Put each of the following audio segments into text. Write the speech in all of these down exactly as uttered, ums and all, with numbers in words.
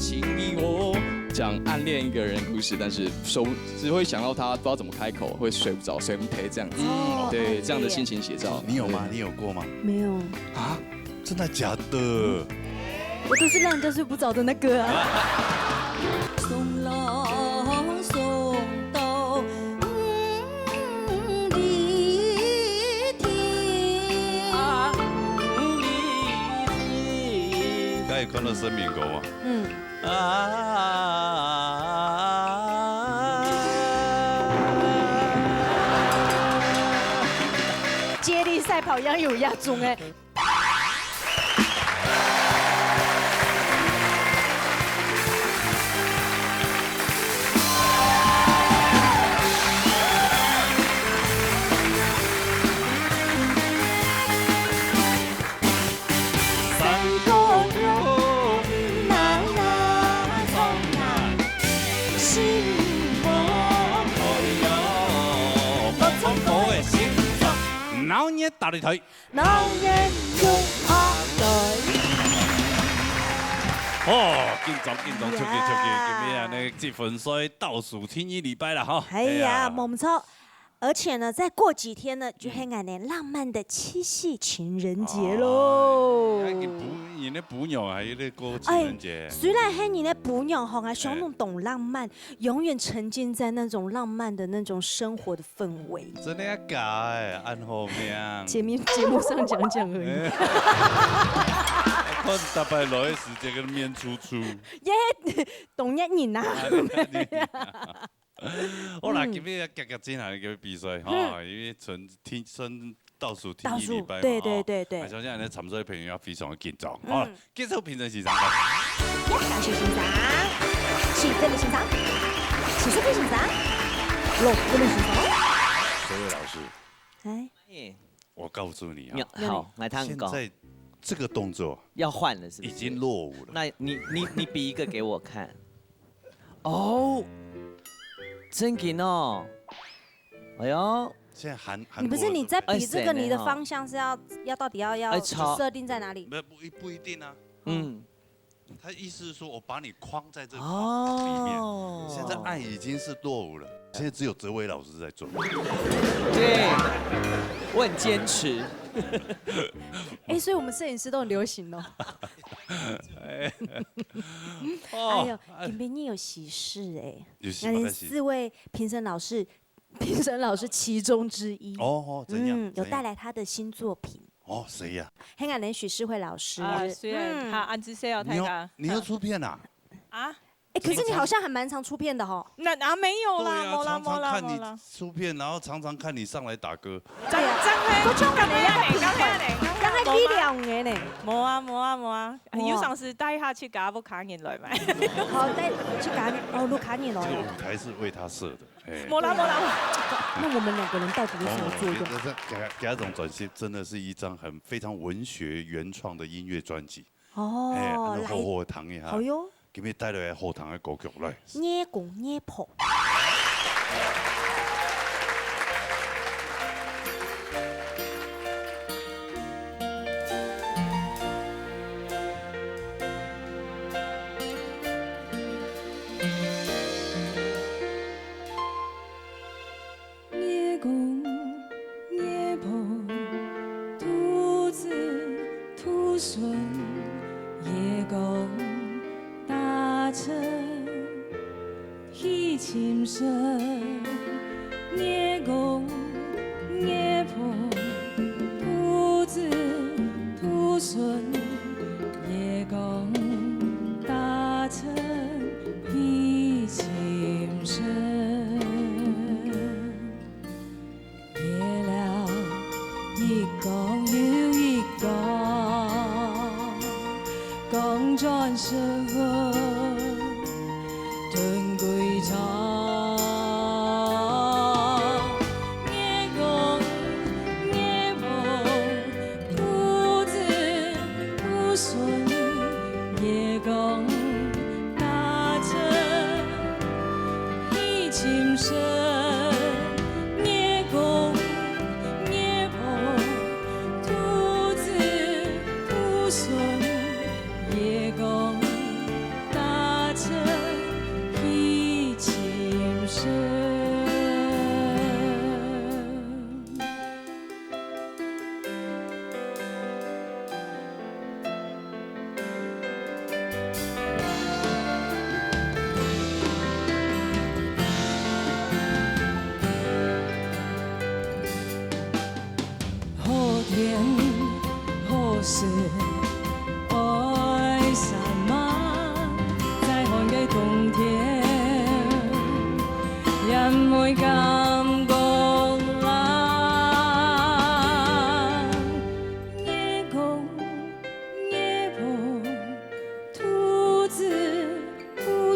情意哦，讲暗恋一个人的故事，但是说只会想到他，不知道怎么开口，会睡不着，睡不着这样子。哦，对，暗恋。这样的心情写照。你有吗？对。你有过吗？没有。啊？真的假的？我都是让人家睡不着的那个啊。送郎送到五里地。啊，五里地。大家有看到申明哥吗？嗯。 啊。接力赛跑一样有压中哎。 鬧熱大擂台。鬧熱中下台。哦，緊張，緊張，出去，出去，呀。今日啊，那个積分賽倒數第二禮拜了哈。哎呀，哎呀。無錯。 而且呢，再過幾天呢，就係𠊎等浪漫的七夕情人節咯。哦，哎，你補，你那補鸟還有那個情人節。哎，雖然係你那補鳥吼，啊，想弄懂浪漫，哎。永遠沉浸在那種浪漫的那種生活的氛圍。真的要假哎，暗號名。節目，節目上講講而已。哎。看大擺來的時間跟面出出。耶，懂人啊。啊，對，對，對。 好啦，嗯。今日要遽遽進行一个比賽哈，嗯。因為賰第，算倒數第二禮拜嘛，倒數，對，對，哈。對，對。啊，相信恁樣參賽的朋友要非常的緊張。嗯。好啦，介紹評審先生。呀，感謝先生，是這位先生，是這位先生，羅這位先生。這位老師，哎。哎。我告訴你啊，你，好，來，聽講。現在這個動作要換了，是不是？已經落伍了。那你，你，你比一個給我看。 哦，正經哦。哎喲。現在韓，韓國的，你不是，你在比這個，哎，你的方向是要，要到底要，要哎，超。設定在哪裡？沒有，不一，不一定啊。嗯。他意思是說我把你框在這個框裡面，哦。現在愛已經是落伍了，現在只有哲維老師在做。對，我很堅持。哎，所以我們攝影師都很流行哦。哎。 哦，哎喲，哎。今晡日有喜事哎。有喜，那你四位評審老師，評審老師其中之一。哦，哦，怎樣？嗯，有帶來他的新作品。怎樣？哦，誰呀？係𠊎等許世輝老師。啊，雖然，嗯。哈，恁仔細哦，你又，大家。你又出片啦？啊？哎，可是你好像還蠻常出片的吼。那，啊，沒有啦，對啊，沒啦，常常看你沒啦，沒啦。出片，然後常常看你上來打歌。 正，正係，我想講你那個品牌，剛剛幾兩個呢？無啊，無啊，無啊，無啊。有常時帶下去佮屋下人來嘛。好，帶去佮，哦，屋下人來。這個舞台是為他設的，哎。無啦，無啦。那我們兩個人到底為什麼做一個？哦，我覺得這，這，這種專輯真的是一張很，非常文學原創的音樂專輯。哦，哎，來，好好聽一下。好喲。 今日帶來好聽个歌曲來。月光月婆。 月光月婆，兔子兔孫，月光打車去尋孫。月光月婆，兔子兔孫，月光打車去尋孫。 月亮一光又一光，光轉身吞歸床。月光月婆，兔子兔孫，月光打車 去尋孫。月光月婆，兔子兔孫，月光打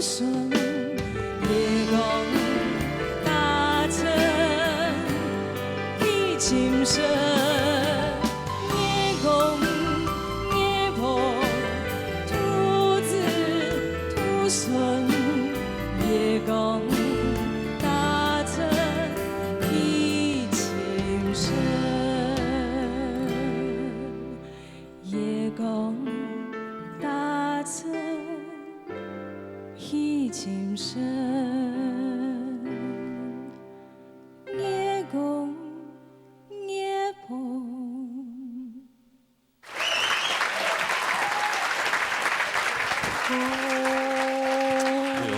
月光打针去寻神，月光月婆吐子吐孙，月光打针去寻神。 月光打针去寻神，月光月婆。哎呦，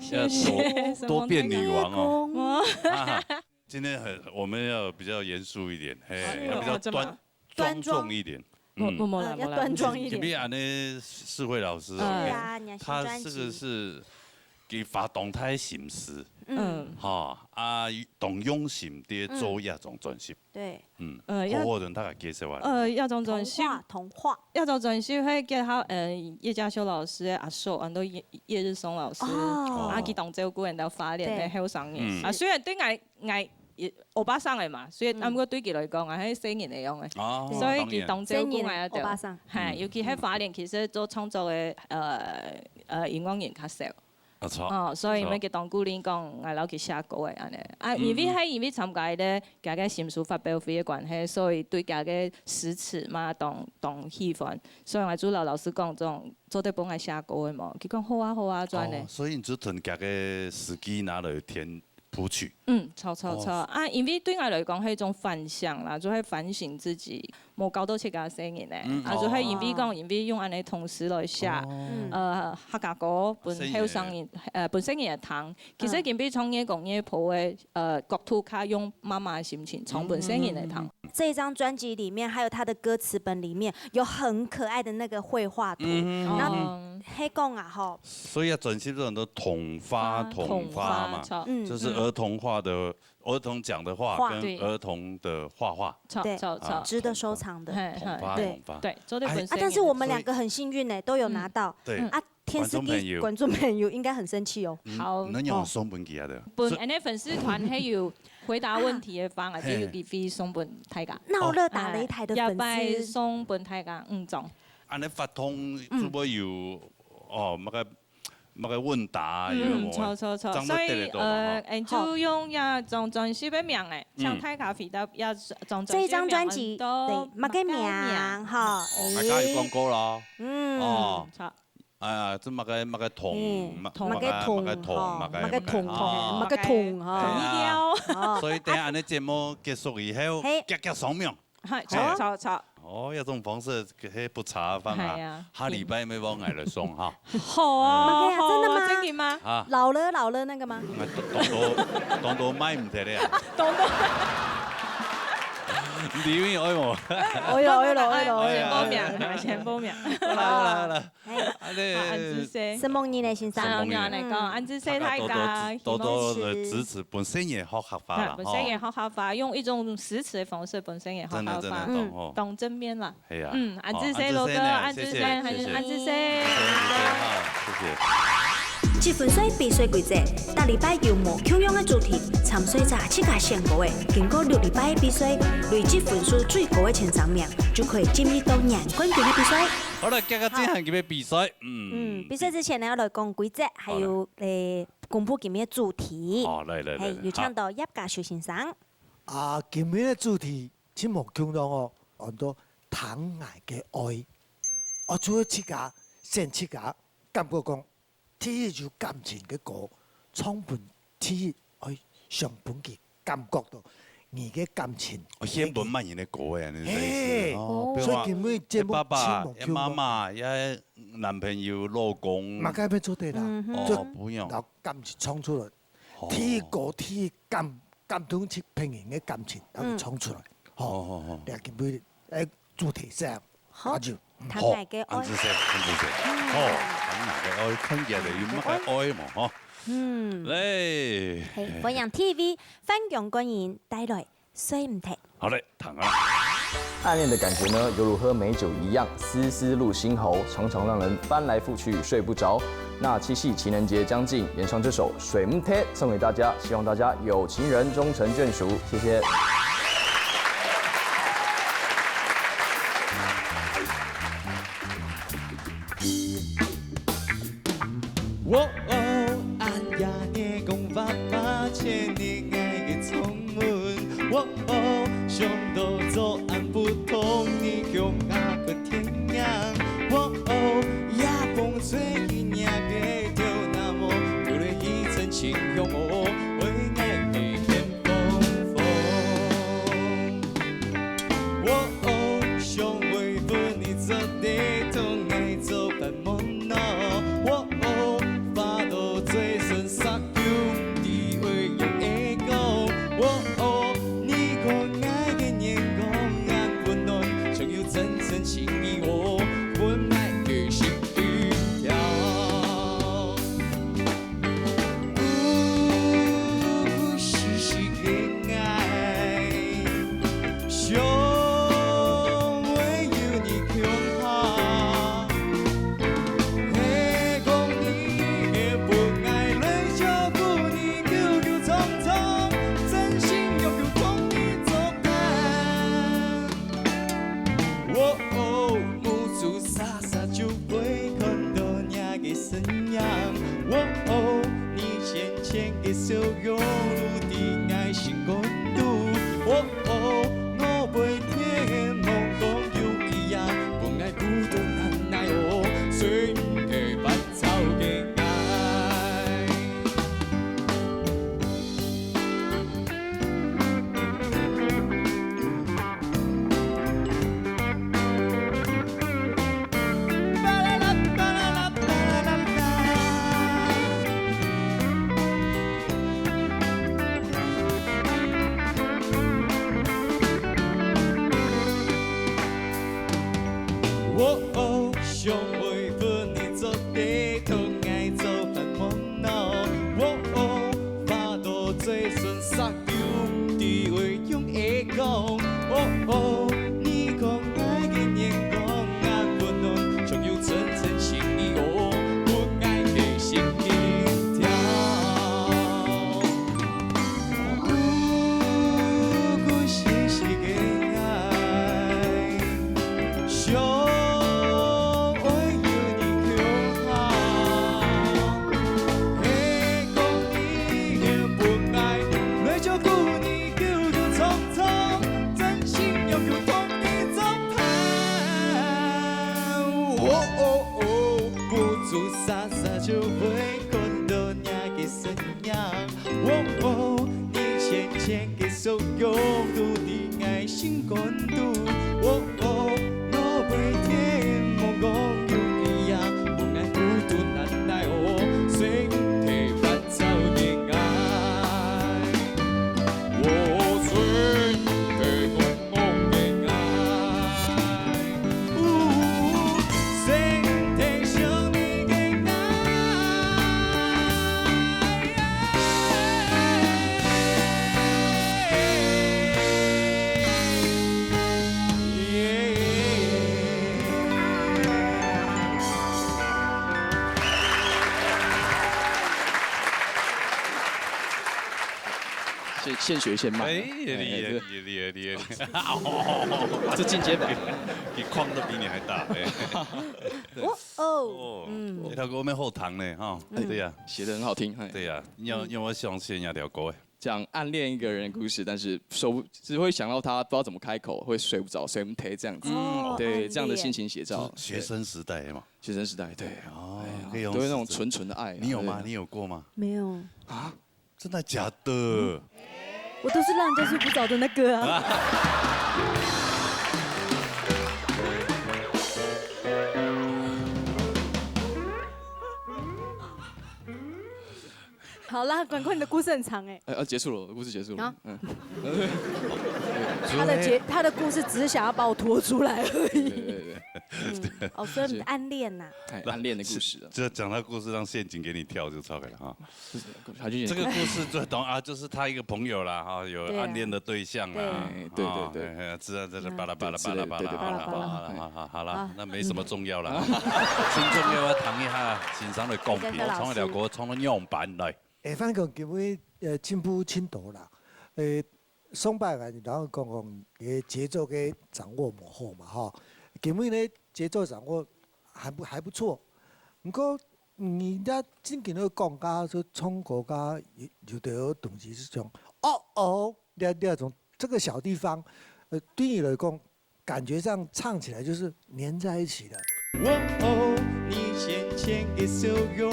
谢谢要多多变女王哦。哇，啊，今天很，我们要比较严肃一点，嘿，哎呦要比较怎么端端庄庄重一点。我我没来，呃要没来。端庄一点。今天安呢四位老师哎啊，是啊，你要新他专辑，这个是佢花當大心思，嗯，嗯，哈啊，當用心地做這張專輯，对，嗯，呃要好好同大家介紹下。呃，這張專輯，童话童话，這張專輯係結合呃葉佳修老師个阿叔，安到葉葉日松老師，哦啊，佢當照顧人到花蓮个後生人。嗯啊，雖然對𠊎𠊎也歐巴桑个嘛，所以嗯啊，毋過對佢來講，啊，係細人个樣个。哦，所以當然佢當照顧𠊎一條歐巴。桑，係，嗯尤其係花蓮，其實做創作个呃呃音樂人較少。啊，錯，哦，所以錯乜佢當鼓勵講，𠊎摎佢寫歌个安呢。啊，嗯因為係因為參加咧佢个新書發表會个關係，所以對佢个詩詞嘛當當喜歡，所以𠊎就摎老師講，這種做得幫𠊎寫歌个無？佢講好啊好啊，做安呢哦。所以你就同佢个詩句拿來填譜曲。嗯，著著哦著啊，因為對𠊎來講係一種反省啦，就係反省自己，無教到自家細人呢，嗯啊，就係因為哦講，因為用安呢同時來寫，哦嗯呃，客家歌分後生人，呃，分細人仔聽，其實嗯今比唱月光月婆个呃角度，較用媽媽个心情唱分細人仔聽。这一张专辑里面，还有他的歌词本里面有很可爱的那个绘画图，嗯然后嗯，黑讲啊吼，所以要專輯做很多童話，啊童話嘛，著嗯，就是儿童化的儿童讲的话画跟对儿童的画画，著对著著，值得收藏的。嘿童话嘿对童话。对，做得哎分啊，但是我们两个很幸运呢，都有拿到对，啊。电视观众朋友机观众朋友应该很生气哦。嗯好能用送分给他的。本所以 N F粉丝团还有回答问题的方啊，就有机会送分大家。闹热打擂台的要拜粉丝，送分大家，嗯，中。安尼发通就会有哦，那个那个问答有嗯，无？错错错，这样所以就对了对吧呃，哈俺就用呀张专辑的名哎，嗯像泰咖啡的呀张这一张专辑都对，么个名哈？哦，还加有广告咯。嗯，哦，好，哎呀，这么个么个痛，嗯么么个痛么个痛，哈，么个么个痛哦哈，么个痛哈。哎呀一条，哦，所以等下安尼节目结束以后，嘿夹夹双秒。嗨，好错错错，哦，要这种方式，嘿，不差放啊。哎呀下礼拜没帮俺来送哈。好哦，妈呀真的吗好哦真的吗？啊，老了老了那个吗？俺当多当多卖唔得了呀。懂懂，你有没有？哦哟，哦哟，哦哟，先报名，先报名。好了好了好了，哎，啊那啊，安子生，什么你呢，先生？三龙娘来讲，安子生大家多多多多多的支持本身也好客话了本身也好好法，用一种诗词的方式，本身也好真的真的好法，懂哦。懂正面了。哎呀，嗯，安子生好罗哥，安安子生子生，谢谢安子生。谢谢哈，谢谢。积分赛比赛规则，逐礼拜有无共样的主题，参赛者自家选过的，经过六礼拜的比赛，累积分数最高的前三名，就可以进入到年冠军的比赛。好了，刚刚进行一个比赛，嗯，嗯，比赛之前呢，要来讲规则，还有诶，公布今日的主题。好，来来来嘿，来，有请到叶家修先生。啊，今日的主题真無共樣哦，安到聽𠊎个愛。我就會自家選自家，感覺講，第一有感情个歌，唱分第一愛想分佢感覺到你个感情。我先本慢人的歌哎，你的意思嘿哦，所以今日節目爸爸、真無共樣。妈妈、呀男朋友、老公，嘛該要做得啦，嗯哼就哦，不用，然後感情唱出來，哦第一歌第一感感動起別人个感情，然後唱出來，哦吼，哦哦，你看今日誒主題上，好那就聽𠊎个愛安子。生，安子生，哦，安哪个愛，看起来有那个爱嘛哈，嗯，嘞，嘿，欢迎T V 翻墙观影带来睡唔停。好嘞，躺啊。暗恋的感觉呢，犹如喝美酒一样，丝丝入心头，常常让人翻来覆去睡不着。那七夕情人节将近，演唱这首《水毋忒》送给大家，希望大家有情人终成眷属。谢谢。 喔喔，暗夜月光，爸爸牵你愛个窗門。喔喔，想到昨暗晡同你共下个天亮。喔喔，夜風吹起你个頭那毛，吹來一陣清香喔，為愛的天風風。喔喔，想為分你做得同愛做伴 夢喏。喔喔，花朵最sunsak，兄弟會用會講。喔喔，你看𠊎个眼光恁溫暖，像有真誠情意喔，分𠊎个心跳。呼呼吸吸个愛， 想會有你共下，係講你个分𠊎來照顧你，久久長長，真心永久同你作伴。喔喔，目珠眨眨就會看到你个身影。喔喔，你淺淺个笑容，落在𠊎心肝肚。喔 喔，我會天望講有一夜，分𠊎孤獨難耐喔，隨你个伴奏个愛。 喔喔，想會分你做得同𠊎做伴夢喏。喔喔，花朵最sunsak，兄弟會用會講。喔喔，你看𠊎个眼光恁溫暖，像有真誠情意喔，分𠊎个心跳。 呼呼吸吸个愛，想會有你共下，係講你个分𠊎來照顧你，久久長長，真心永久同你作伴。喔喔喔，目珠眨眨就會看到你个身影。 喔喔，你淺淺个笑容，落在𠊎心肝肚。喔喔，我會天望講有一夜，分𠊎孤獨難耐喔，隨你个伴奏个愛。喔，隨你个夢夢个愛。 现现学现卖啊。哎，厉害，哎，这个厉害，厉害，厉害，厉害。这进阶版。比框都比你还大，哎。哇哦，哦，嗯。哎，头哥，我们后堂呢，哈，嗯。对呀。写得很好听，哎。对呀，你有，嗯。你有没有想写哪条歌？哎，讲暗恋一个人的故事，但是说不，只会想到他，不知道怎么开口，会睡不着，睡不着这样子。嗯，对，暗恋。这样的心情写照。是学生时代嘛。学生时代，对。哦，哎呀，可以用都会那种纯纯的爱啊，你有吗？对。你有过吗？没有。啊？ 真的假的？我都是让人家睡不着的那个啊。好啦，赶快，你的故事很长哎。哎，要结束了，故事结束了。啊？嗯。他的结，他的故事只是想要把我拖出来而已。对，对，对。嗯，哦，所以你的暗恋呐、哎，暗恋的故事啊。就讲到故事，让陷阱给你跳就出来了哈。就是，他就有点这个故事最懂啊，就是他一个朋友啦，哈，有对啊。暗恋的对象啦，对。哎，对，对，对。啊，哎，哎，知道，知道，嗯。巴拉巴拉巴拉巴拉巴拉，对，之类的，对，对，巴拉巴拉。好，好，好，好了，好，那没什么重要了。嗯。听众要不要谈一下情商的公平？谢谢老师。从了国，从了样板来。哎，反正今日，呃，进步真多啦。呃，上摆啊，然后讲讲个节奏个掌握无好嘛，吼。今日呢，节奏掌握还不，还不错。毋过，你若正经个讲家，说唱歌家，有，有的有东西是讲，哦，哦，你，你那种，这个小地方，呃，对你来讲，感觉上唱起来就是黏在一起的。哦，你浅浅的笑容，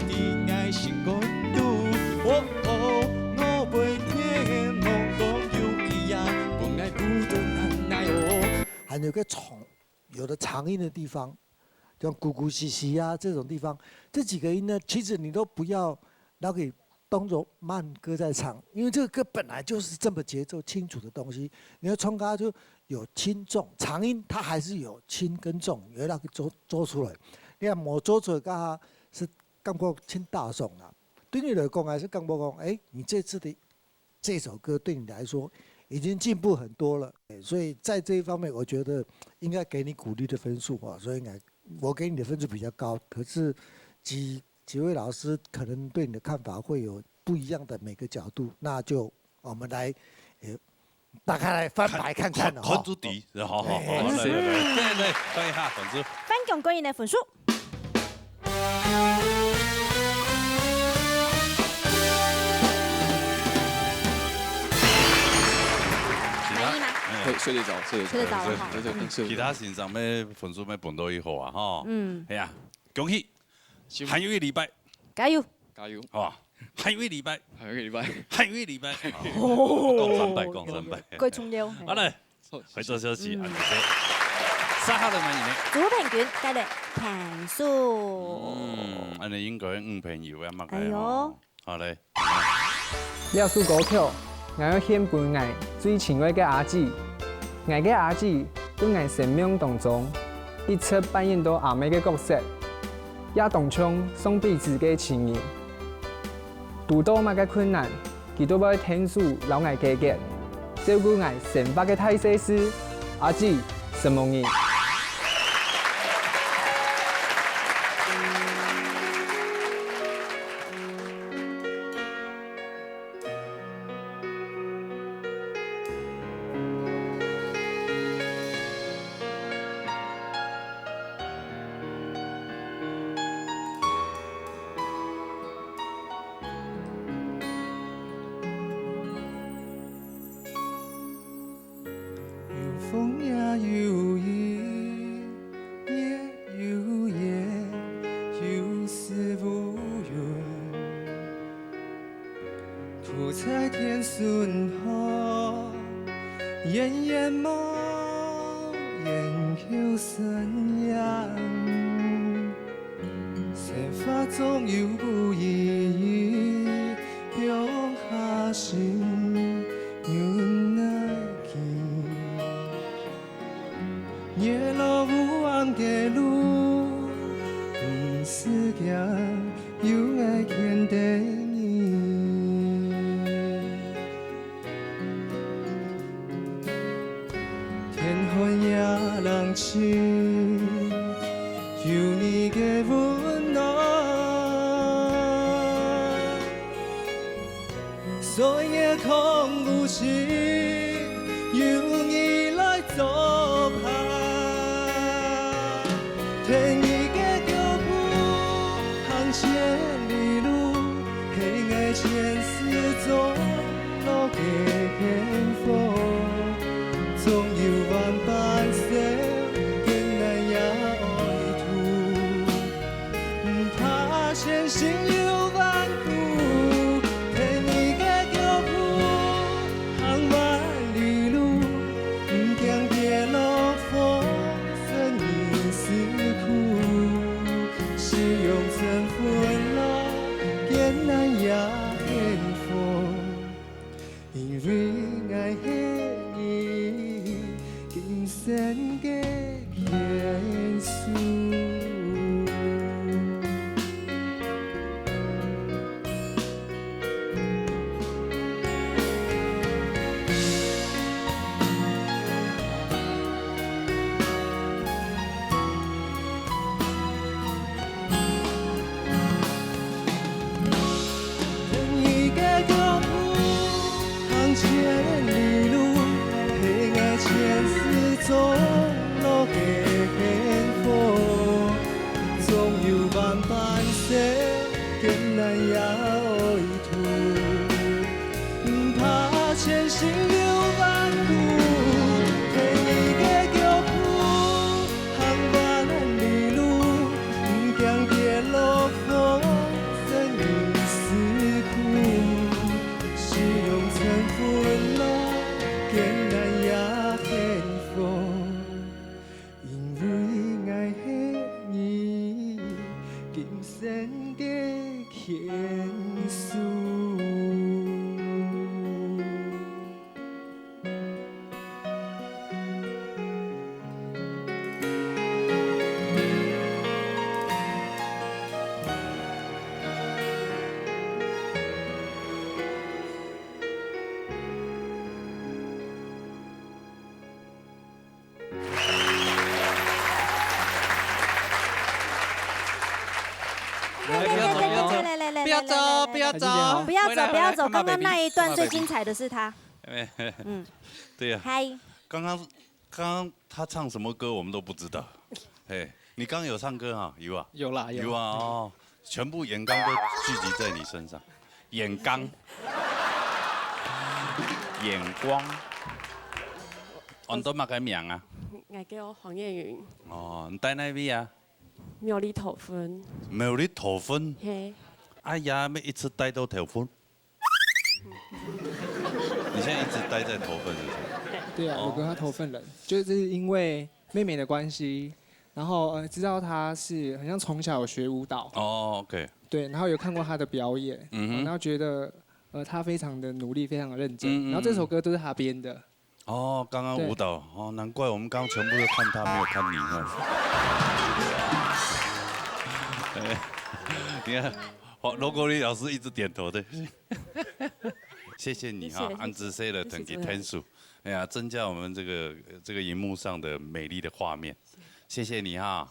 你的心肝肚。哦，哦，我每天梦中有一样，本来不懂难奈哦。还有个长，有的长音的地方，像咕咕嘻嘻啊这种地方，这几个音呢，其实你都不要拿给当做慢歌在唱，因为这个歌本来就是这么节奏清楚的东西，你要唱歌就有轻重，长音它还是有轻跟重，你要让它做，做出来。你看我做出来，刚好是感觉轻大众啦。对你来讲，还是感觉讲，哎，你这次的这首歌对你来说已经进步很多了，所以在这一方面，我觉得应该给你鼓励的分数啊。所以应该我给你的分数比较高，可是几，几位老师可能对你的看法会有不一样的每个角度，那就我们来，呃，大家来翻牌看看哦。看，看主题，好，好，好，哎，来，来，来，来，来，看一下，粉丝。翻滚个人的分数。 满意吗？哎。可以睡得着，睡得着。睡得着了哈。对，对，对，睡得着。其他先生个分数乜分到以后啊，吼。嗯。哎呀，恭喜！辛苦。还有一个礼拜。加油。加油。好吧，还有一个礼拜。还有一个礼拜。还有一个礼拜。讲三擺，讲三擺。过重要。好嘞。 回转消息，嗯。啊，谢谢。三號的滿意呢？朱平君，帶來平手。嗯，恁樣應該女朋友啊，嘛該哎喲。吼。好嘞。這首歌曲，𠊎愛獻分𠊎最親愛个阿姊。𠊎个阿姊，在𠊎生命當中，一直扮演到阿姆个角色，也當像上輩子个親人。 堵到麼个困難，佢都會𢯭手摎𠊎解決，照顧𠊎生活个大細事。阿姊，承蒙你。 有風也有雨，也有夜，有時無雲。 鋪在天順河，遠遠望，遠口生煙。生活總有不如意，放下心，忍耐佢。 日落烏暗个路，毋使驚，有𠊎牽等你。天寒也冷清，有你个溫暖。 歲月空無情，有你來作伴。跈你个腳步行千里路，係𠊎前世種落个幸福。總有萬般愁，艱難也愛渡。 毋怕前生有萬苦，跈你个腳步行萬里路，毋驚跌落風霜人事苦，笑容盡歡樂，艱難也幸福。 因為𠊎係你今生个牽路个幸福，總有萬般世艱難也愛渡。毋怕千辛又萬苦，跈你个腳步，行萬里路，毋驚跌落風，生與死苦，是用盡歡樂，艱難也幸福。 因為𠊎係你今生个牽手。不要走，不要走，不要走，不要走，不要走，不要走！剛剛那一段最精彩的是他。嗯，對呀。嗨。剛剛，剛剛他唱什麼歌，我們都不知道。嘿，你剛剛有唱歌哈？有啊？有啦，有。有啊，哦，全部眼光都聚集在你身上。 眼光。眼光。安到麼个名啊？𠊎叫黃燕雲。哦，你戴哪位啊？苗栗頭份。苗栗頭份？嘿。哎呀，乜一直戴到頭份？你現在一直戴在頭份是不是？對啊，哦。我跟他頭份人，就是因為妹妹的關係，然後，呃，知道她是很像從小學舞蹈。哦，OK。對，然後有看過她的表演，嗯哼。然後覺得，呃，她非常的努力，非常的認真。嗯，嗯，然後這首歌都是她編的。哦，剛剛舞蹈，對。哦，難怪我們剛剛全部都看她，沒有看你，哈。哎，你看，哦，羅國立老師一直點頭的。謝謝你哈，謝謝，安之細个團結天數。謝謝主持人。 哎呀，增加我們這個，這個螢幕上的美麗的畫面。謝謝你哈。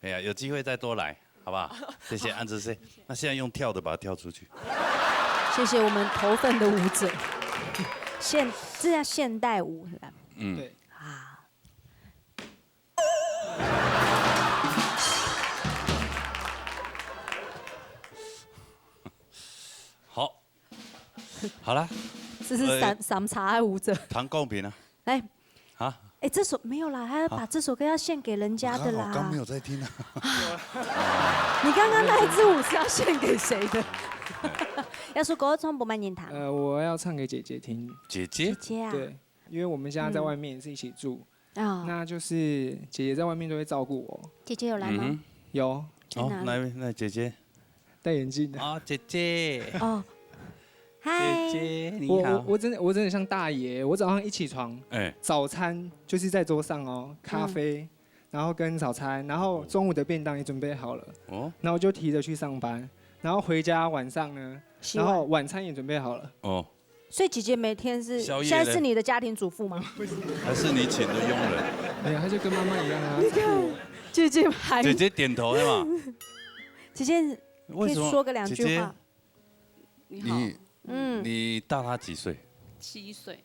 哎呀，有機會再多來，好不好？謝謝安之細。那現在用跳的把它跳出去。謝謝我們頭份的舞者。現，這叫現代舞，是吧？嗯。對。啊。好。 好啦。這是三，呃，三叉的舞者。彈公平啊。來。啊？哎，這首，沒有啦，他要把這首歌要獻給人家的啦。我剛，我剛沒有在聽啊。你剛剛那一支舞是要獻給誰的？這首歌唱分麼人聽？呃，我要唱給姐姐聽。姐姐？姐姐啊。對，因為我們現在在外面也是一起住，嗯。哦。那就是姐姐在外面都會照顧我。姐姐有來嗎？嗯哼。有。在哪裡？哦，哪位？那姐姐？ 戴眼鏡的。哦，姐姐。哦。嗨。姐姐，你好。我，我，我真的，我真的像大爺，我早上一起床，哎。早餐就是在桌上哦，咖啡，嗯。然後跟早餐，然後中午的便當也準備好了，哦。然後就提着去上班，然後回家晚上呢，洗碗。然後晚餐也準備好了。哦。所以姐姐每天是，宵夜嘞？現在是你的家庭主婦嗎？還是你請的傭人？沒有，她就跟媽媽一樣啊，你看，照顧我。姐姐還，姐姐點頭，對嗎？姐姐 為什麼？可以說個兩句話。姐姐，你好。你，嗯。你大她幾歲？七歲。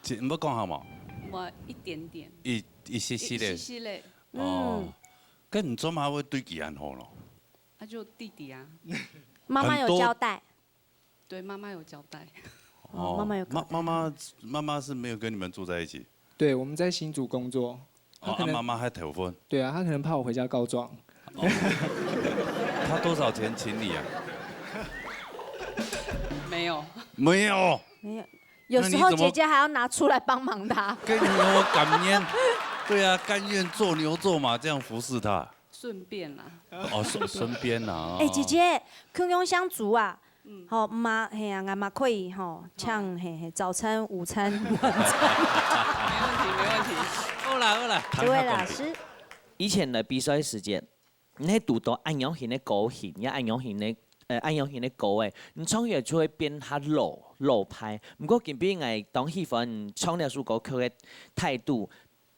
姐，你要講好嗎？我一點點。一，一息息的。一息息的。哦。嗯。該你做麼个會對佢恁好咯？啊，就弟弟啊。媽媽有交代。很多。對，媽媽有交代。哦，媽媽有交代。媽，媽媽，媽媽是沒有跟你們住在一起？對，我們在新竹工作。 哦，她可能，啊，媽媽還頭份。對啊，她可能怕我回家告狀。哦。她多少錢請你啊？沒有。沒有？沒有。有時候姐姐還要拿出來幫忙她。那你怎麼，跟你怎麼甘願？對啊，甘願做牛做馬這樣服侍她。順便啦。哦，順，順便啦，哦。哎，姐姐，共樣姓朱啊， 嗯。吼，嘛，係啊，𠊎嘛可以吼，請，係，係，早餐、午餐、晚餐。沒問題，沒問題。好啦，好啦，這位老師。以前个比賽時節，你係堵到恁樣型个歌型，也恁樣型个，呃，恁樣型个歌誒，你唱起來就會變較老，老派。毋過今晡日𠊎當喜歡你唱這首歌曲个態度，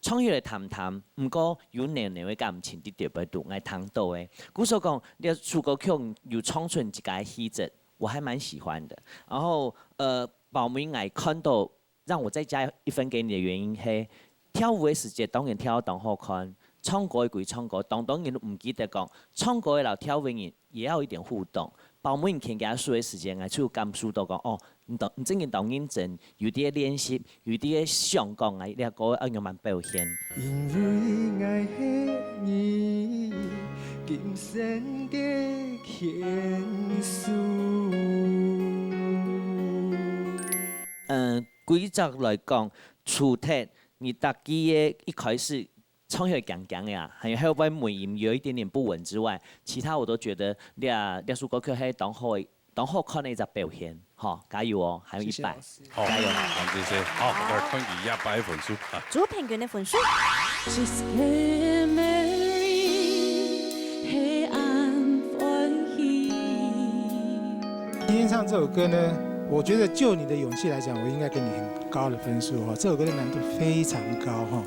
唱起來淡淡，毋過有濃濃个感情佇裡背肚，𠊎聽到誒。故所講，這首歌曲有唱出你自家个氣質，我還蠻喜歡的。然後，呃，包尾𠊎看到讓我再加一分給你的原因係，跳舞个時節當然跳到當好看，唱歌个歸唱歌，當多人都毋記得講，唱歌个摎跳舞个人也要有一點互動。包尾人牽手个時節，𠊎就感受到講，哦，你當，你真經當認真，有在該練習，有在該想講，𠊎這歌愛仰般表現。因為𠊎係你今生个牽手。嗯，歸隻來講，除忒你逐句个一開始唱起來驚驚个啊，還有後背尾音有一點點不穩之外，其他我都覺得這，這首歌曲係當好个，當好看个一隻表現。好，加油哦，還有一擺。謝謝老師。好，加油。韓子詩，好，𠊎看佢這擺个分數啊。朱平均个分數。今天唱這首歌呢，我覺得就你的勇氣來講，我應該給你很高的分數哦。這首歌的難度非常高哈。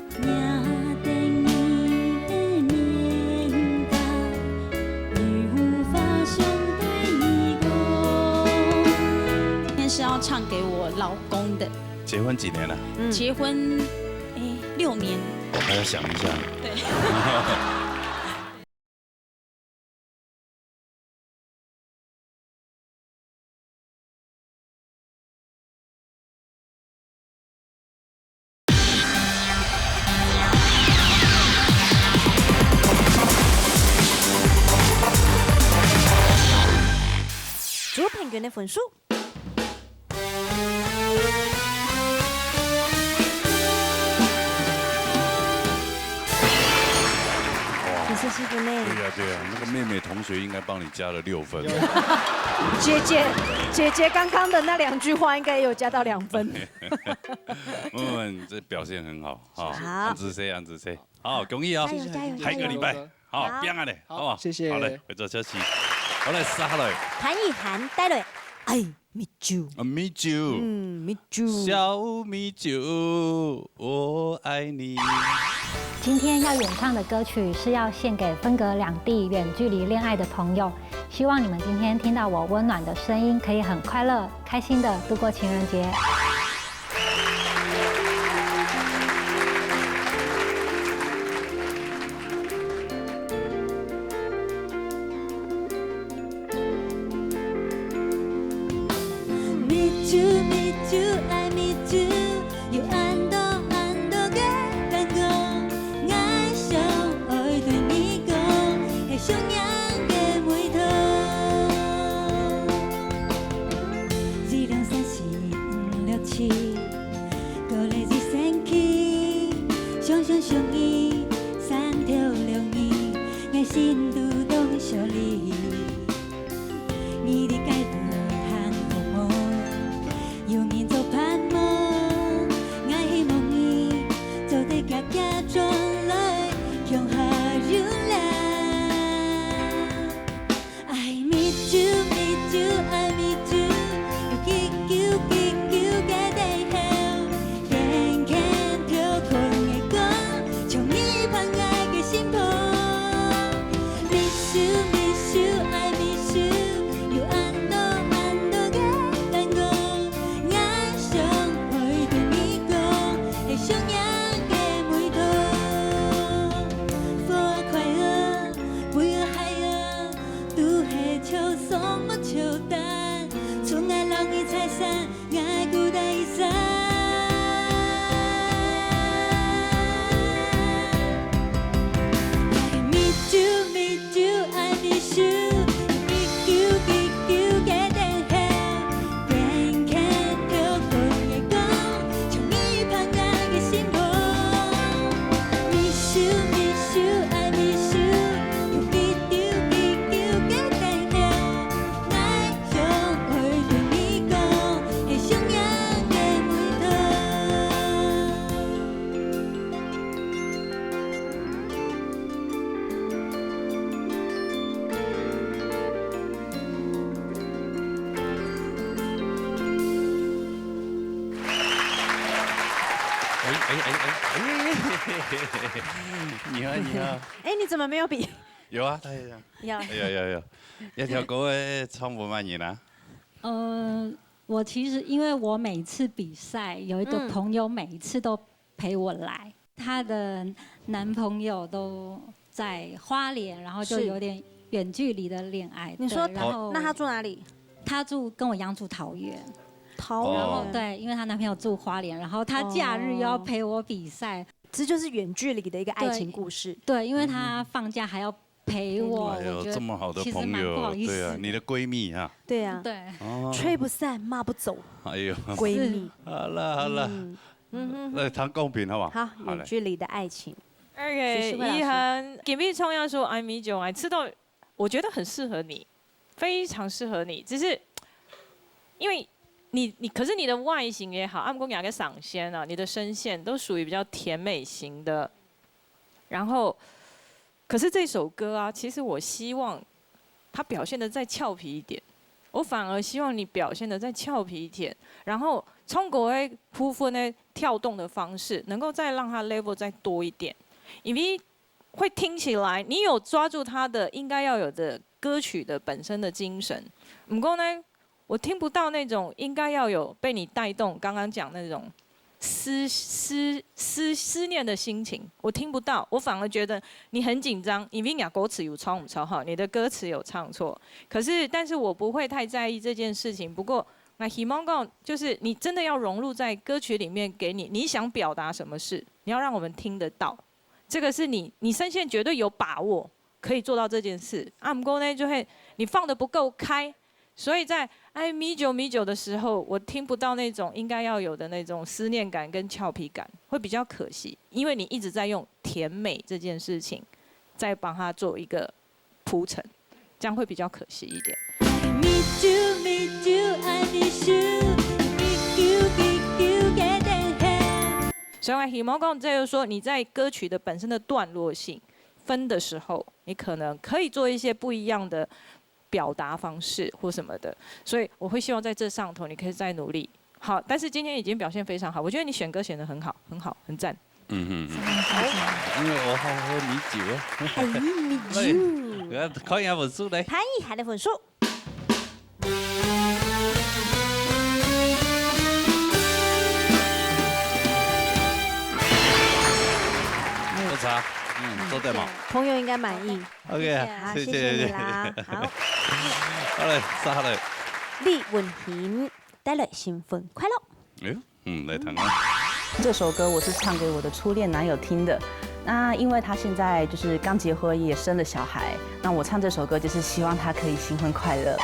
今天是要唱給我老公的。结婚几年了？结婚，诶，六年。我还要想一下。对。朱平均个分数。哇。谢谢师傅呢。对呀，对呀，那个妹妹同学应该帮你加了六分。姐姐，姐姐刚刚的那两句话应该有加到两分。嗯，这表现很好，哈。好。安子谁，安子谁。好，恭喜哦。加油，加油，下一个礼拜，加油。好，好。拼啊嘞，好，好不好？谢谢。好嘞，回转休息。好嘞，杀下来。潘以涵带来，哎，蜜酒。啊，蜜酒。嗯，蜜酒。小蜜酒，我爱你。今天要演唱的歌曲是要献给分隔两地、远距离恋爱的朋友，希望你们今天听到我温暖的声音，可以很快乐、开心的度过情人节。 蜜酒，蜜酒，愛蜜酒，有恁多恁多个難過，𠊎想愛對你講，係想念个味道。一兩三四五六七，過了一星期，想想想你，三條六日，𠊎心肚當想你。 你的街路行好無？有人做伴無？𠊎希望你做得遽遽轉來，共下有啦。愛蜜酒，蜜酒，愛蜜酒，有幾久幾久个等候。 天天跳困个光，像你伴𠊎个新抱。Miss you, miss you, I miss you，有恁多恁多个難過，𠊎想愛對你講，係想念个味道。花開啊，花開啊，都係秋霜無秋淡，除𠊎摎你拆散。 哎，哎，哎，哎，哎，你好，你好。哎，你怎么没有比？有啊，他也这样。有。有，有，有。这条歌个唱法蛮难啊。呃，我其实因为我每次比赛，有一个朋友每一次都陪我来，她的男朋友都在花莲，然后就是有点远距离的恋爱。你说，对，然后那他住哪里？他住，跟我一样住桃园。桃园。然后，对，因为她男朋友住花莲，然后她假日又要陪我比赛。哦。这就是远距离的一个爱情故事。对，因为她放假还要陪我，哎呦，我觉得这么好的朋友，其实蛮不好意思的。对啊，你的闺蜜啊。对啊。对。哦。吹不散，骂不走。哎呦。闺蜜。是。好了，好了。嗯。嗯哼。来谈公平好不好？好，好嘞。远距离的爱情。OK，徐世慧老师。一涵，今日創業說愛美酒，哎，吃到，我觉得很适合你，非常适合你。只是因为你，你，可是你的外形也好，按过雅个嗓线啊，你的声线都属于比较甜美型的。然后，可是这首歌啊，其实我希望他表现得再俏皮一点。我反而希望你表现得再俏皮一点，然后从国外部分呢跳动的方式，能够再让它 level 再多一点，因为会听起来你有抓住它的应该要有的歌曲的本身的精神。不过呢，我听不到那种应该要有被你带动，刚刚讲那种思思思思念的心情，我听不到，我反而觉得你很紧张，因为你的歌词有唱不错哈，你的歌词有唱错，可是但是我不会太在意这件事情。不过，那希望讲就是你真的要融入在歌曲里面，给你你想表达什么事，你要让我们听得到，这个是你你声线绝对有把握可以做到这件事。啊，不过呢，就会你放的不够开，所以在爱美酒美酒的时候，我听不到那种应该要有的那种思念感跟俏皮感，会比较可惜，因为你一直在用甜美这件事情，在帮他做一个铺陈，这样会比较可惜一点。 所以我希望讲，这就是说你在歌曲的本身的段落性分的时候，你可能可以做一些不一样的表达方式或什么的。所以我会希望在这上头你可以再努力。好，但是今天已经表现非常好，我觉得你选歌选得很好，很好，很赞。嗯哼，嗯哼。因为我好喝米酒啊。哎，米酒。对，我要看一下分数嘞。看一下的分数。 不差，嗯，做得嘛。朋友应该满意。OK，好，谢谢，谢谢你啦。谢谢。好。好嘞，杀嘞。李文琴带来新婚快乐。哎呦，嗯，来谈谈。这首歌我是唱给我的初恋男友听的。那因为他现在就是刚结婚，也生了小孩，那我唱这首歌就是希望他可以新婚快乐。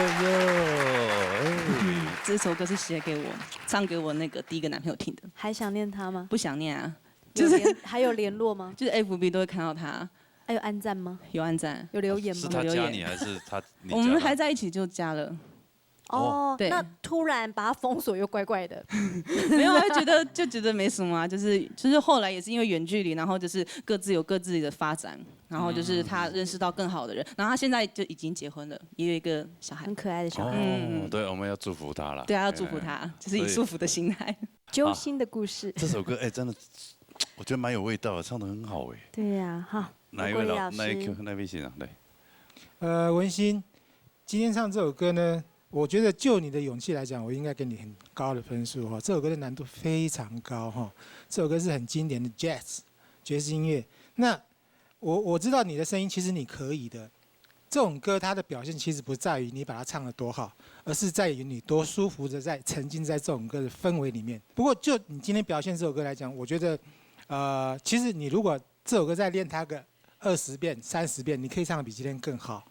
哎呦，哎，这首歌是写给我，唱给我那个第一个男朋友听的。还想念他吗？不想念啊，就是有联，还有联络吗？就是F B都会看到他。还有按赞吗？有按赞。有留言吗？是他加你还是他，你加他？我们还在一起就加了。哦，对。那突然把他封锁又怪怪的。没有啊，就觉得，就觉得没什么啊，就是，就是后来也是因为远距离，然后就是各自有各自的发展，然后就是他认识到更好的人，然后他现在就已经结婚了，也有一个小孩。很可爱的小孩。哦，嗯。对，我们要祝福他啦。对啊，要祝福他，哎，就是以祝福的心态。所以，揪心的故事。啊，这首歌，哎，真的，我觉得蛮有味道的，唱得很好哎。对呀，哈，哪一位老，吴国仪老师。哪一个，哪位先生？对。呃，文心，今天唱这首歌呢，我觉得就你的勇气来讲，我应该给你很高的分数哈。这首歌的难度非常高哈，这首歌是很经典的jazz，爵士音乐。那我，我知道你的声音，其实你可以的。这种歌它的表现其实不在于你把它唱得多好，而是在于你多舒服的在沉浸在这种歌的氛围里面。不过就你今天表现这首歌来讲，我觉得，呃，其实你如果这首歌再练它个二十遍、三十遍，你可以唱得比今天更好。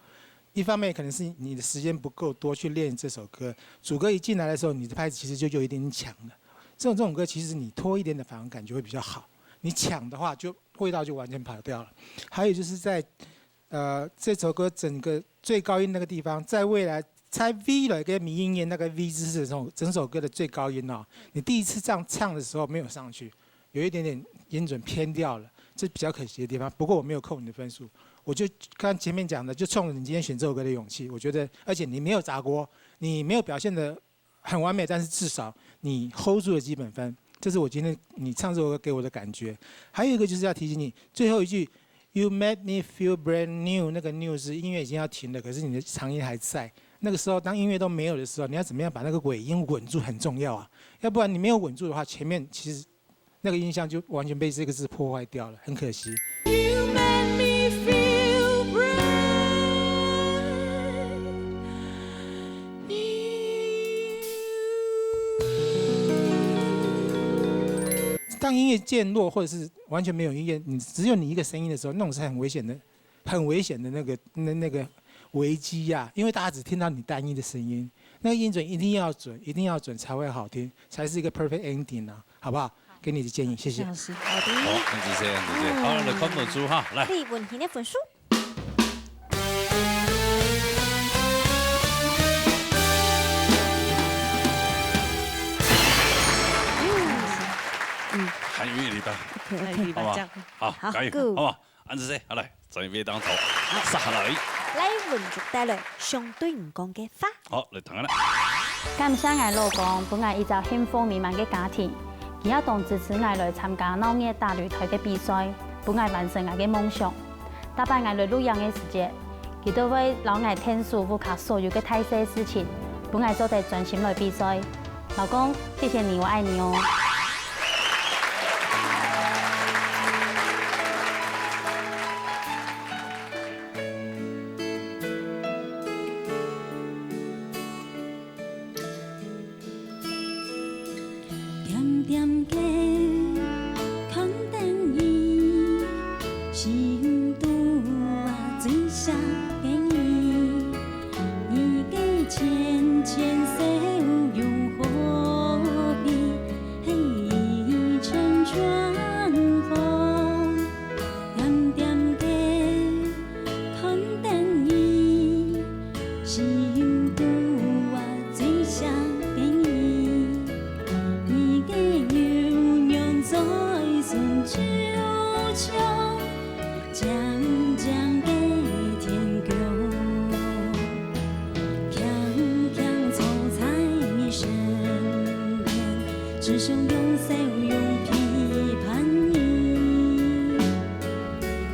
一方面可能是你的时间不够多去练这首歌，主歌一进来的时候，你的拍子其实就，就有一点点强了。这种，这种歌其实你拖一点点，反而感觉会比较好。你抢的话，就味道就完全跑掉了。还有就是在，呃，这首歌整个最高音那个地方，在未来，在未来跟迷音乐那个V字是整首，整首歌的最高音哦。你第一次这样唱的时候没有上去，有一点点音准偏掉了，这比较可惜的地方。不过我没有扣你的分数，我就刚前面讲的，就冲着你今天选这首歌的勇气，我觉得，而且你没有砸锅，你没有表现的很完美，但是至少你 hold 住了基本分，这是我今天你唱这首歌给我的感觉。还有一个就是要提醒你，最后一句，You make me feel brand new，那个 new 是音乐已经要停了，可是你的长音还在。那个时候，当音乐都没有的时候，你要怎么样把那个尾音稳住很重要啊，要不然你没有稳住的话，前面其实那个印象就完全被这个字破坏掉了，很可惜。You make me feel brand new。当音乐渐弱，或者是完全没有音乐，你只有你一个声音的时候，那种是很危险的，很危险的那个，那，那个危机呀，因为大家只听到你单一的声音，那个音准一定要准，一定要准才会好听，才是一个 perfect ending 啊，好不好？给你的建议，谢谢。老师。好的。好，很仔细，很仔细。好，来看分数哈，来。李文婷的分数。嗯。韩语一百。OK，OK。好吧，这样。好，好，加油，go。好吧，恁仔细，好来。 准备当头，好，杀下来。来，文竹带来想对你讲个话。好，来听下啦。感谢𠊎老公，分𠊎一隻幸福美滿个家庭。佢也當支持𠊎來參加鬧熱打擂台个比賽，分𠊎完成𠊎个夢想。逐擺𠊎來錄影个時節，佢都會摎𠊎𢯭手屋下所有个大細事情，分𠊎做得專心來比賽。老公，謝謝你，我愛你哦。 恬恬个看等你，心肚啊最想个你。你个淺淺笑容，好比黑一層春風。 恬恬个看等你，心肚啊最想个你。你个容容在身手中，靚靚个天公，輕輕坐在你身邊，只想用笑容陪伴你。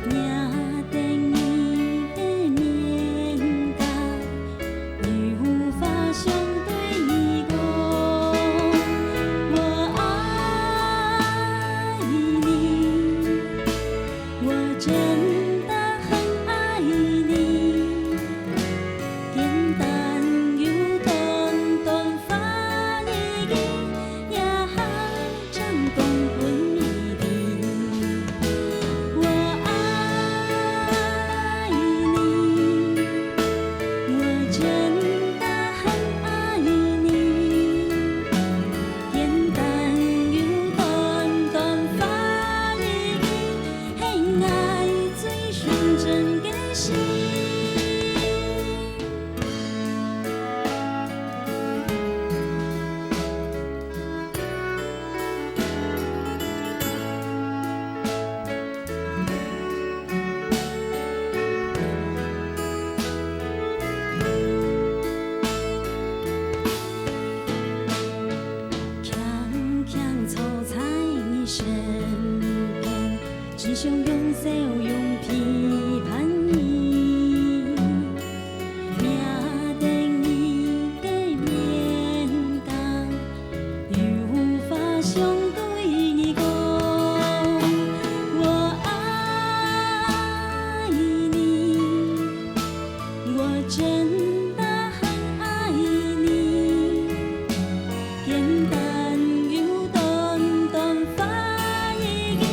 若等你个面頰，有話想對你講，我愛你，我真的很愛你。簡單又短短話語，也還將講分想用笑容陪伴你，mirip你个面孔，有话想对你讲，我爱你。 我真的很爱你。简单又短短话一句，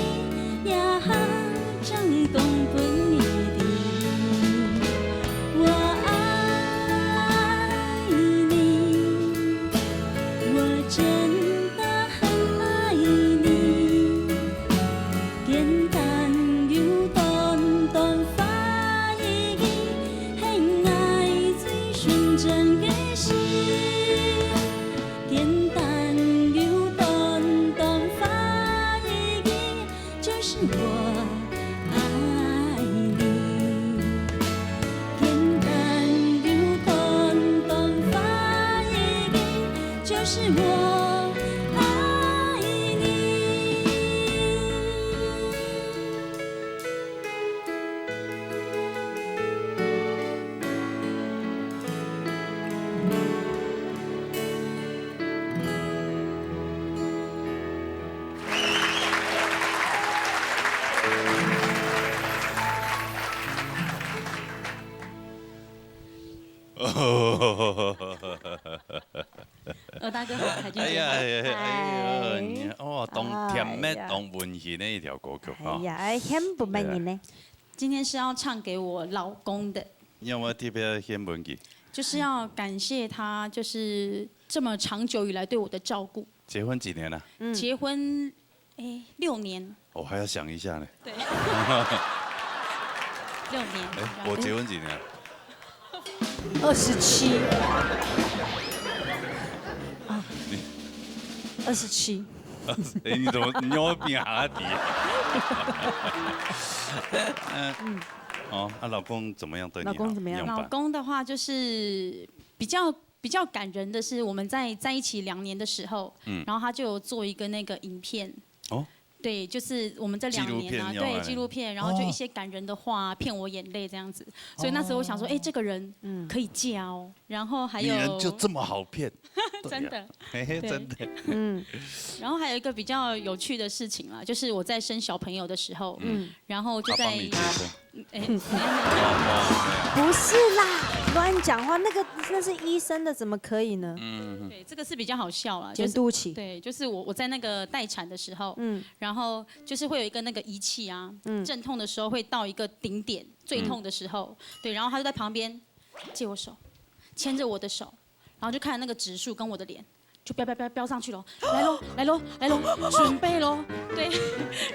也好像讲分你知。我爱你，我真的很爱你。 简单又短短话一句，很爱最纯真的心。简单又短短话一句，就是我爱你。简单又短短话一句，就是我爱你。 鹅大哥好，海军姐好。哎呀，哎呀，哎呀，嗨你哦，當甜蜜、哎呀當溫馨的一條歌曲哎哈。呀，哎，獻分你呢。今天是要唱给我老公的，你有沒有特別獻分佢？就是要感谢他，就是这么长久以来对我的照顾。結婚幾年了？嗯结婚，哎，六年，我還要想一下呢。对，六年。哎，然后我結婚幾年了？二十七，啊，二十七，哎，你怎麼你有比哈拉迪？嗯，哦，啊，老公怎麼樣對你好？老公怎麼樣你有吧老公的话就是比较比较感人的是，我们在在一起两年的时候，嗯然后他就有做一个那个影片，哦，对，就是我们这两年啊，纪录片用来对纪录片，然后就哦一些感人的话骗我眼泪这样子，所以那时候我想说，哎，这个人嗯可以嫁哦。然后还女人有就这麼好騙，真的，嘿嘿，对真的。嗯然后还有一个比较有趣的事情啦，就是我在生小朋友的时候，嗯，然后就在他幫你接生，哎，不是啦，乱讲话，那个那是医生的，怎么可以呢？嗯，对，这个是比较好笑啦，就是监督期，对，就是我我在那个待产的时候，嗯然后就是会有一个那个仪器啊，嗯阵痛的时候会到一个顶点，最痛的时候，对，然后他就在旁边借我手，牵着我的手，然后就看那个指数跟我的脸，就飙飙飙飙上去咯，来咯来咯来咯，准备咯，对，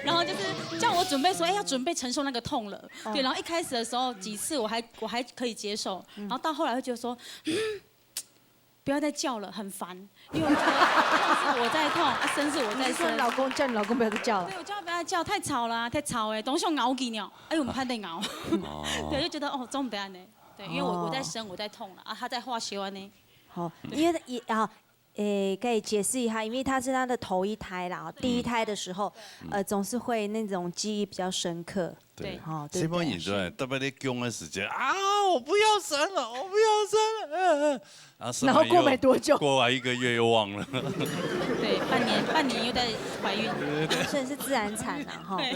然后就是叫我准备说，哎，要准备承受那个痛了，对，然后一开始的时候几次我还我还可以接受，然后到后来会觉得说，嗯，不要再叫了，很烦，因为我觉得痛是我在痛，啊，生是我在生你是说你。老公叫你老公不要再叫了对，？我叫他不要叫，太吵了、啊，太吵哎，等一下咬你哦，哎呦，我们还得咬，哦，对，就觉得哦，总不得呢，对，因为我哦我在生，我在痛了啊，他在化休啊呢，好，因为也啊，诶，可以解释一下，因为他是他的头一胎啦，第一胎的时候，呃，总是会那种记忆比较深刻，对哈，西对不对？方人就特別在講的時間啊，我不要生了，我不要生了，啊，然后过没多久過完一個月又忘了。对，半年半年又在怀孕，所以是自然产啊，哈。對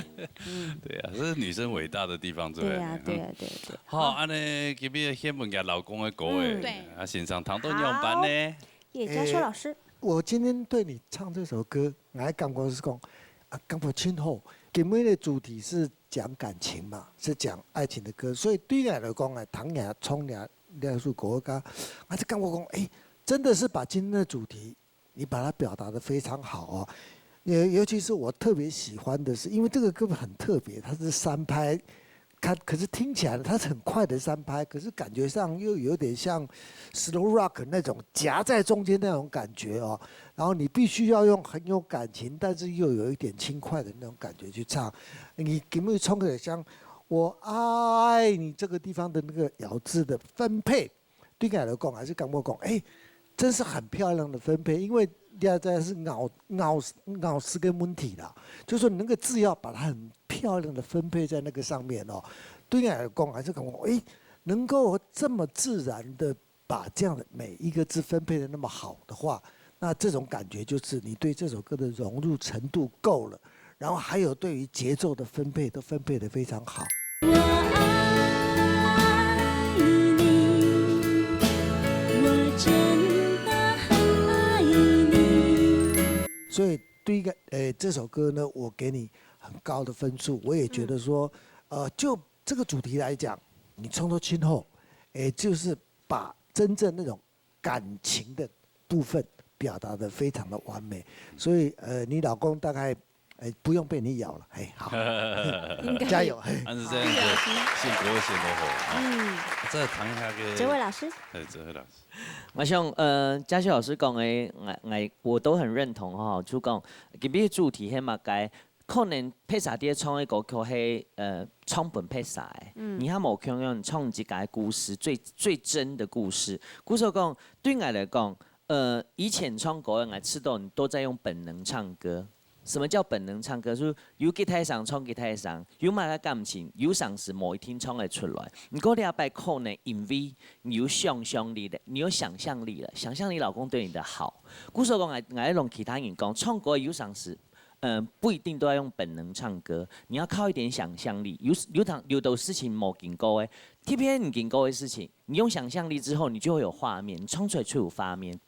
啊，這是女生偉大的地方，對不對？对呀，对呀，对对。好，安呢今日獻分佢老公的歌誒，对啊，先生聽到仰般呢？叶嘉修老师，我今天对你唱这首歌，我感觉是讲啊，感觉真好。今天的主题是讲感情嘛，是讲爱情的歌，所以对你来讲啊，唐雅冲雅那首歌，我感，我就感觉讲，哎，真的是把今天的主题，你把它表达的非常好哦。尤尤其是我特别喜欢的是，因为这个歌很特别，它是三拍，它可是听起来呢，它是很快的三拍，可是感觉上又有点像 slow rock 那种夹在中间那种感觉哦。然后你必须要用很有感情，但是又有一点轻快的那种感觉去唱。你给不给冲个像我爱你这个地方的那个咬字的分配，对你来讲还是感觉讲，哎，真是很漂亮的分配，因为第二个是咬咬咬字个问题啦，就是说你那个字要把它很漂亮的分配在那个上面哦。对我来讲，还是感觉诶，能够这么自然的把这样的每一个字分配的那么好的话，那这种感觉就是你对这首歌的融入程度够了，然后还有对于节奏的分配都分配得非常好。我爱你，我真的很爱你。所以对一个，呃，这首歌呢，我给你很高的分数。我也觉得说，呃，就这个主题来讲，你创作今后，诶，就是把真正那种感情的部分表达得非常的完美。所以，呃，你老公大概，呃，不用被你咬了，嘿，好，应该加油，嘿。但是这样子，对啊是先给我先落后啊。嗯，再谈一下个，哲伟老师，哎，哲伟老师，我想，呃，嘉修老师讲的，我我我都很认同哈。就讲，今日主题系嘛，该可能披萨店唱的歌曲系，呃，唱本披萨的，嗯你还无共样唱自家的故事，最最真的故事。故所讲，对我来讲，呃，以前唱歌的，我知道你都在用本能唱歌。什么叫本能唱歌？就是有吉他声唱吉他声，有么个感情，有声是无一定唱得出来。你过两百可能因为你有想象力的，你有想象力了，想象你老公对你的好。故所讲，我我用其他人讲，唱歌有声是，嗯，不一定都要用本能唱歌，你要靠一点想象力。有有当有的事情无经过的，特别你经过的事情，你用想象力之后，你就会有画面，你唱出来就有画面。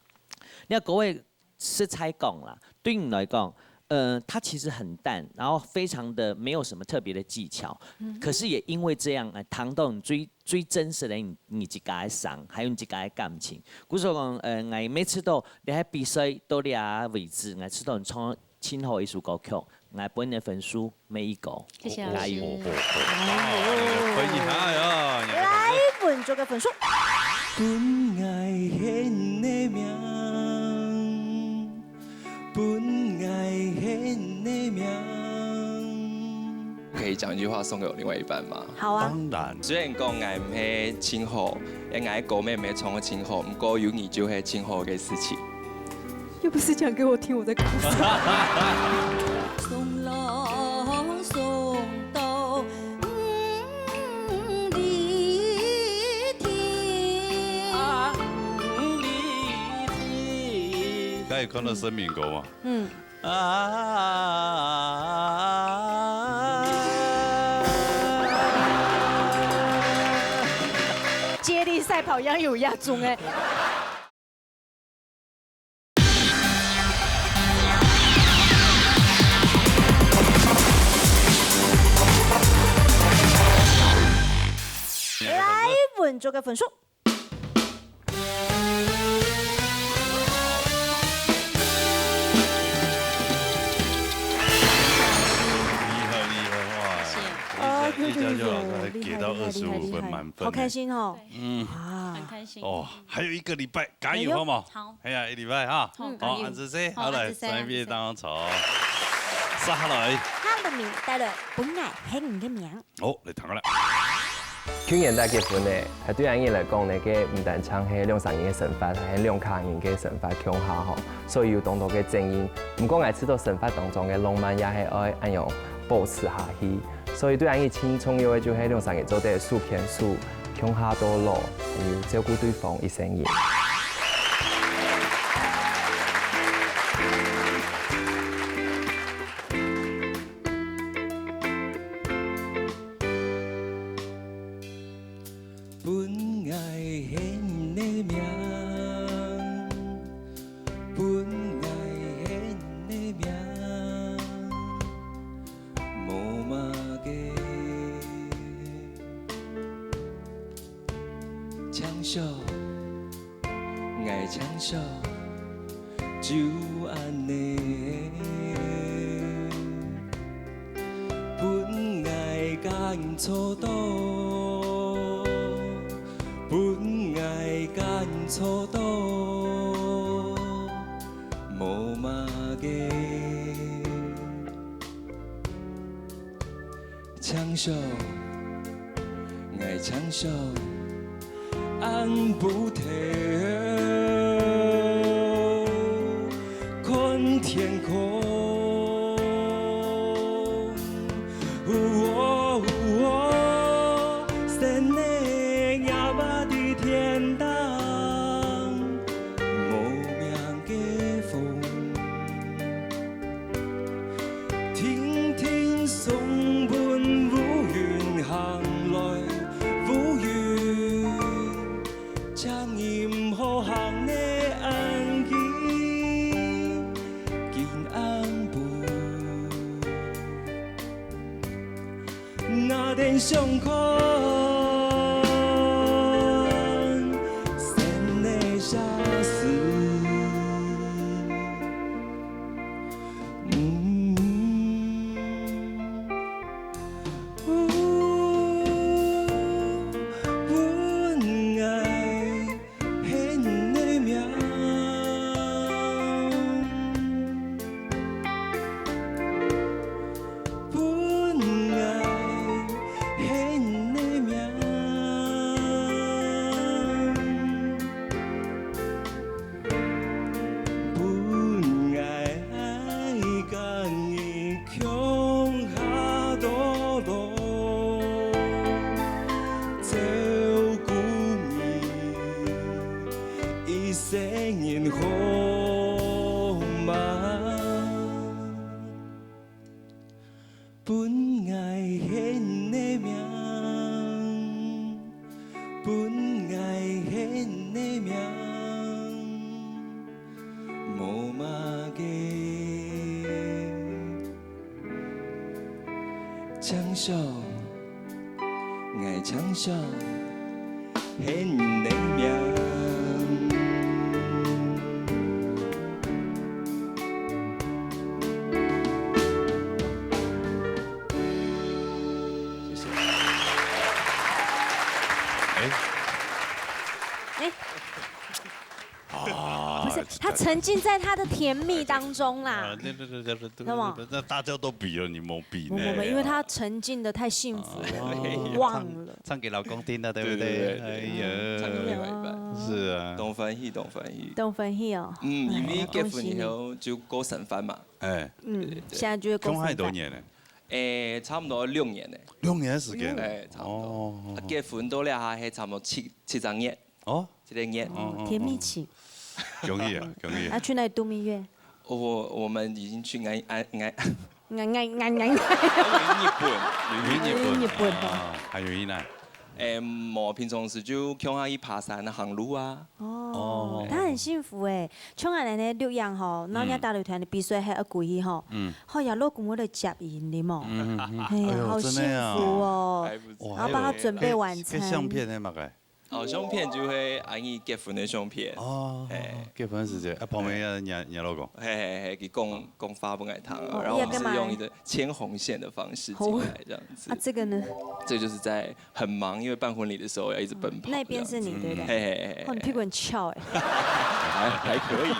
你看各位实在讲啦，对你来讲，呃，它其实很淡，然后非常的没有什么特别的技巧，可是也因为这样，哎，谈到你最最真实的你你自家的伤，还有你自家的感情。故所讲，呃，我每次都你在比赛到这为止，我知道你唱任何一首歌曲，我分你分数每一个，谢谢老师加油。哦，哦，哦，哇，你的分一下呀，你的来分数分这个分数。分爱现的名，分爱现的名。可以讲一句话送给我另外一半吗？好啊，当然，虽然讲我毋係真好，也我个歌妹毋係唱个真好，毋過有你就係真好个事情。又不是讲给我听，我在哭。送咯送到五里天。啊，你听，大家有看到生命歌吗？嗯，啊，接力赛跑一样有压中哎。来分这个分数。厉害厉害哇！谢谢一家一家就好，还给到二十五分满分，好开心哦。嗯，啊很，开心。哦，还有一个礼拜，加哎呦油好吗？好哎呀，一礼拜哈，好好，加油安子姐，好来，好安子姐上一遍安子姐当中吵，杀下来，下面带来本爱很个名。哦，来谈过来。舊年大結婚呢，係對𠊎來講呢，該毋單淨係兩儕人个生活，還係兩家人个生活共下吼，所以有當多个爭議。毋過𠊎知道生活當中个浪漫也係愛恁樣保持下去。所以對𠊎盡重要个就係兩儕人做得手牽手，共下到老，還有照顧對方一生人。 分愛現的名，分愛現的名，無麼个。請惜，愛請惜， 就恁呢，分愛感錯到，分愛感錯到，無麼个。 請惜，愛請惜，恁不疼，天空。喔喔喔，神的夜晚的天堂，无名个风，轻轻送阮乌云行来，乌云。 请你毋好行得恁近，今暗晡，若等相看，神的写诗。嗯，阮爱 喊你的名，阮爱喊你的名，阮爱甲你 共下路，照顾你一生人好吗？分爱喊你名，分爱喊你名，无嘛个。 唱首，爱唱首，喊你的名。谢谢。哎，哎。 啊，不是，他沉浸在他的甜蜜当中啦。啊，那那那那那，干嘛？那大家都比了，你没比呢。不不不，因为他沉浸得太幸福了，啊，忘了。唱，唱给老公听的，对不对？对对对对，哎呀，唱给另外一半。是啊。当欢喜，当欢喜。当欢喜哦。嗯，因为结婚以后就过三番嘛。哎。嗯，对对对。现在就会过三番。恐吓多年了。哎，差不多六年呢。六年的时间。哎，差不多。哦。啊，结婚到了还差不多七七张年。 哦，这个月。哦，甜蜜期。恭喜啊，恭喜！要去哪里度蜜月？我我们已经去安安安安安安安。日本，日本，日本啊，还有一哪？哎，我平常时就共下去爬山、行路啊。哦，他很幸福哎，像恁呢六样吼，然後人家打擂團的比賽還要過去吼，嗯，好呀，老公為了接應你嘛，嗯嗯嗯，哎呀，哎呦，好幸福哦，然後幫他準備晚餐，相片呢，嘛該。 哦，相片就会安尼结婚的相片。哦，结婚时节，啊，旁边要你你老公。嘿嘿嘿，佢讲讲话不爱听，然后我们是用一个牵红线的方式进来这样子。啊，这个呢？这就是在很忙，因为办婚礼的时候要一直奔跑。那边是你对不对？嘿嘿嘿，哦，你屁股很翘哎。还还可以。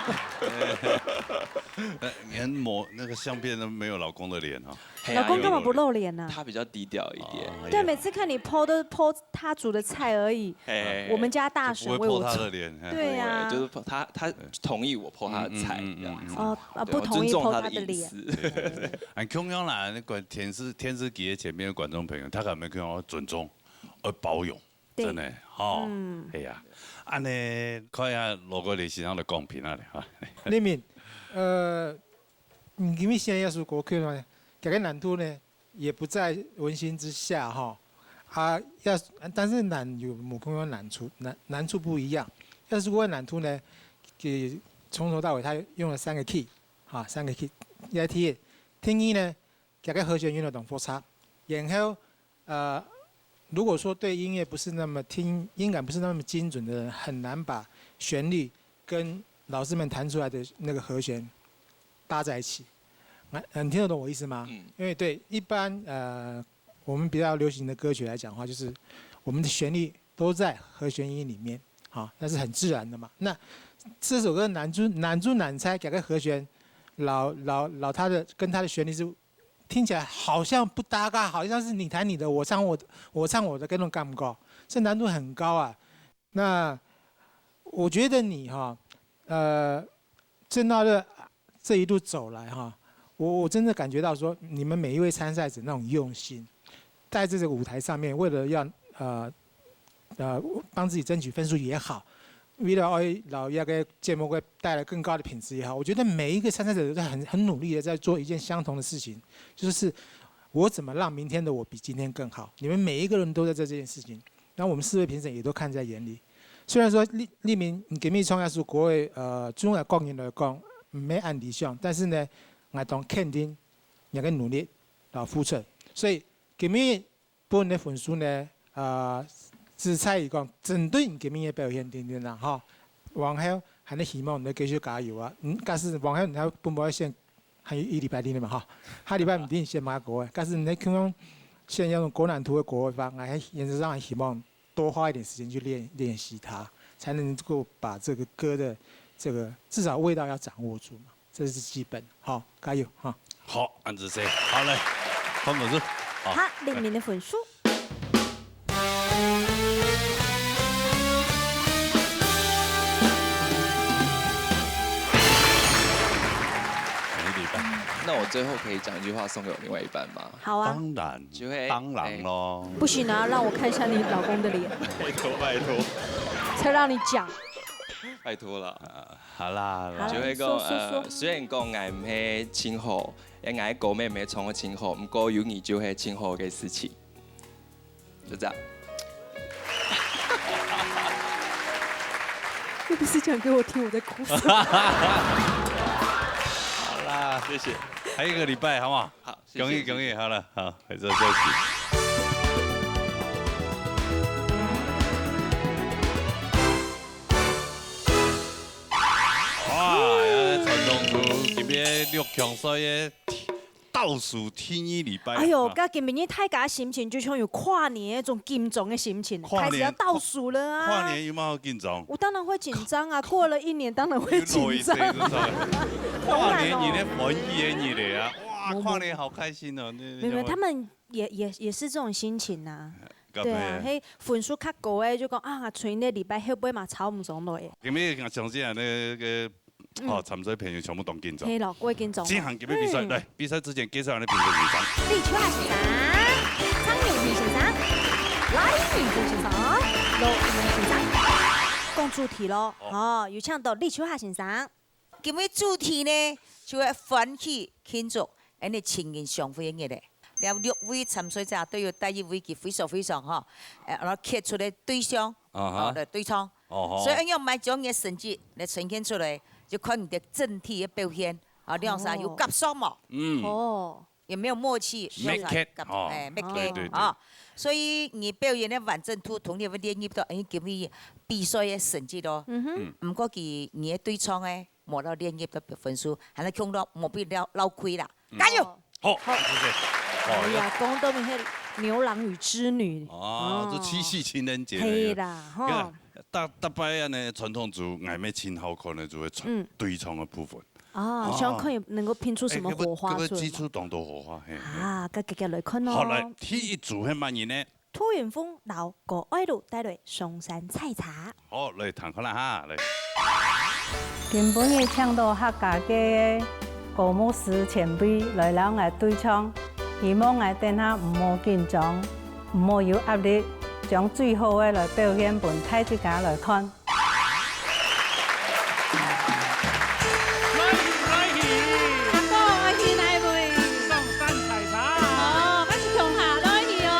那你看某那个相片都没有老公的脸哈。 老公干嘛不露脸呢？他比较低调一点。对，每次看你 po 都是 po 他煮的菜而已。我们家大婶为我煮。对啊，就是他他同意我 po 他的菜这样子。哦，啊，不同意 po 他的脸。哎，共样啦，那观电视电视机的前面的观众朋友，大家有没有看到尊重而包容？ 真的，吼，哎呀，安尼看一下罗哥你身上的公平啊，哈。你们，呃，你们现在要是国客呢，这个难度呢，也不在文心之下哈。啊，要但是难有某个难处，难难处不一样。要是问难处呢，给从头到尾他用了三个 key，哈，三个 key，一个 key，第一呢，这个和弦用了当复杂，然后呃，如果说对音乐不是那么听音感不是那么精准的人，很难把旋律跟老师们弹出来的那个和弦搭在一起。那你听得懂我意思吗？嗯，因为对一般呃我们比较流行的歌曲来讲的话，就是我们的旋律都在和弦音里面，好，那是很自然的嘛。那这首歌难珠难珠难猜，改个和弦，老老老他的跟他的旋律是听起来好像不搭嘎，好像是你弹你的，我唱我的，我唱我的，那种感觉，这难度很高啊。那我觉得你哈，呃，正道的这一路走来哈，我，我真的感觉到说，你们每一位参赛者那种用心，在这个舞台上面，为了要，呃，呃，帮自己争取分数也好，为了要为这个节目会带来更高的品质也好，我觉得每一个参赛者都在很，很努力地在做一件相同的事情，就是我怎么让明天的我比今天更好。你们每一个人都在做这件事情，然后我们四位评审也都看在眼里。虽然说立，立明，你今日唱一首歌个，呃，中外个人来讲，毋係恁理想，但是呢，𠊎當肯定你个努力，啊，付出。所以今日分个分数呢，啊，只在于讲，針對你今日个表现等等啦，吼。往後還係希望你繼續加油啊！嗯，假使往後你還分我選，還有一禮拜定了嘛，吼。下禮拜毋定選麼个歌个，假使你想選那種高難度个歌个話，𠊎還，原則上還希望多花一點時間去練，練習它，才能夠把這個歌的這個至少味道要掌握住嘛，這是基本。好，加油哈！好，恁仔細，好，來，潘老師，好。好，立明个分數。那我最後可以講一句話送給我另外一半嗎？好啊。當然，就會，當然咯。不行啊，讓我看一下你老公的臉，拜託，拜託。才讓你講。拜託啦。啊，好啦，好啦。就會講，說，說，呃，說。雖然講𠊎毋係盡好，也𠊎个歌也毋係唱得盡好，毋過有你就係盡好个事情。 就這樣。又不是講給我聽，我在哭什麼？好啦，謝謝。還有一個禮拜，好不好？好，謝謝，恭喜，謝謝。恭喜，好了，好，回座休息。哇，傳統組今日六強賽个 倒數第二禮拜。哎喲，啊。該今晡日大家心情就像有跨年那種緊張的心情，跨年，開始要倒數了啊。跨年有麼个好緊張？我當然會緊張啊，過了一年當然會緊張。又落一歲，是不是？當然哦。跨年你那歡喜的日子啊，哇，沒有，跨年好開心哦。那，那沒有，沒有，他們也，也，也是這種心情啊。對啊，嘿，分數較高的就講啊，春節禮拜後背嘛吵毋上來。今日相信啊，那個 嗯。吼，參賽朋友全部當緊張。係咯，過緊張。進行今日比賽，嗯。來，比賽之前介紹𠊎等評審先生。李秋霞先生、張永平先生、賴明珠先生、羅永先生。講主題咯，哦。吼，有請到李秋霞先生。今日主題呢，就係歡喜慶祝𠊎等情人相會个日子。 這六位參賽者都有帶一位佢非常非常吼，呃，然後傑出个對象，啊哈。哦，來對唱。哦吼。所以恁樣嘛將你个成績來呈現出來，就看你个整體个表現，啊，兩儕有合上無？嗯。哦。有沒有默契？沒合，兩儕合，哦。哎，沒合，對，對，對。啊。所以你表演个完整度，同你个練習到，哎，今日比賽个成績咯。嗯哼。嗯。毋過佢，你个對唱个， 無到練習个分數，還係共落，無必要漏氣啦。嗯。加油！好，好。謝謝。哦，哎呀，講到明係牛郎與織女。哦，哦。這七夕情人節了。係啦，吼。你看，逐，逐擺恁呢傳統組，𠊎乜盡好看个就係唱，嗯。對唱个部分。哦，哦。想看有能夠拼出什麼火花出來。哎，可不可以，可不可以激出當多火花？嘿，嘿。啊，該，該，該來看咯。好，來，第一組係麼人呢？ 杜雲峰摎郭愛如帶來上山採茶。好，來聽看啦哈，來。今晡日請到客家界个高牧師前輩來摎𠊎對唱，希望𠊎等下毋好緊張，毋好有壓力，將最好个來表現分大自家來看。 來去，來去。阿哥，愛去哪位？上山採茶。哦，𠊎是鄉下，來去哦。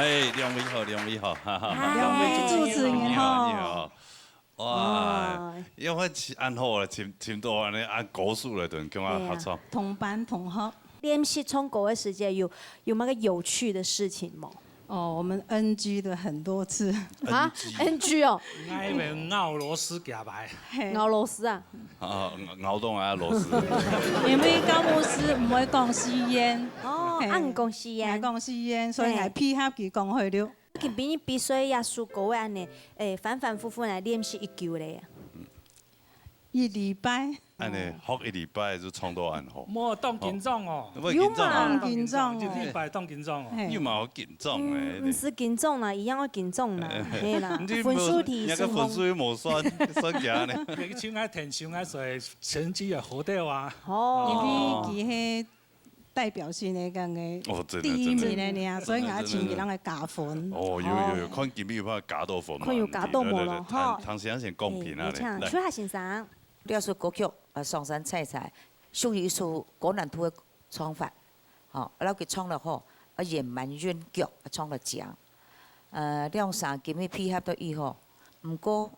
哎，兩位好，兩位好，哈哈哈。兩位主持人好。你好，你好。哇，哇。因為恁好啊，尋，尋到恁呢，恁高手來同大家合唱。對啊，同班同學。練習唱歌个時節有，有麼个有趣个事情無？哦，我們NG了很多次。啊，NG。NG哦。𠊎以為咬螺絲夾排。嘿。咬螺絲啊？ 啊，咬，咬到啊螺絲。因為教務主任毋會講四縣。哦，嘿。啊，毋講四縣。毋講四縣，所以來配合佢講會了。今晡日比賽這首歌个恁呢，誒，反反覆覆來練習已久咧。一禮拜。恁呢，哦。學一禮拜就唱到恁好。無，當緊張哦。哦，會緊張啊。有嘛？當緊張哦。一禮拜當緊張哦。嘿。你嘛好緊張誒。嗯，毋使緊張啦，一樣愛緊張啦，嘿啦，你分數題，人家分數又無算，算起來呢。你唱个天上个水， 成績也好得啊。哦。因為佢係代表性个，講个哦，真的，第一名个呢，真的。所以𠊎要請佢人來加分。哦，有，有，有，哦。看今晡日有辦法加到分嘛。看有加到無咯，對，對，對，吼。聽，聽先生公平啊，哎，你唱，來。秋霞先生。這首歌曲，呃，上山採採，屬於一首高難度个唱法，吼，然後佢唱了好，啊，也蠻韻腳，唱了強。呃，兩儕今晡日配合到以後，毋過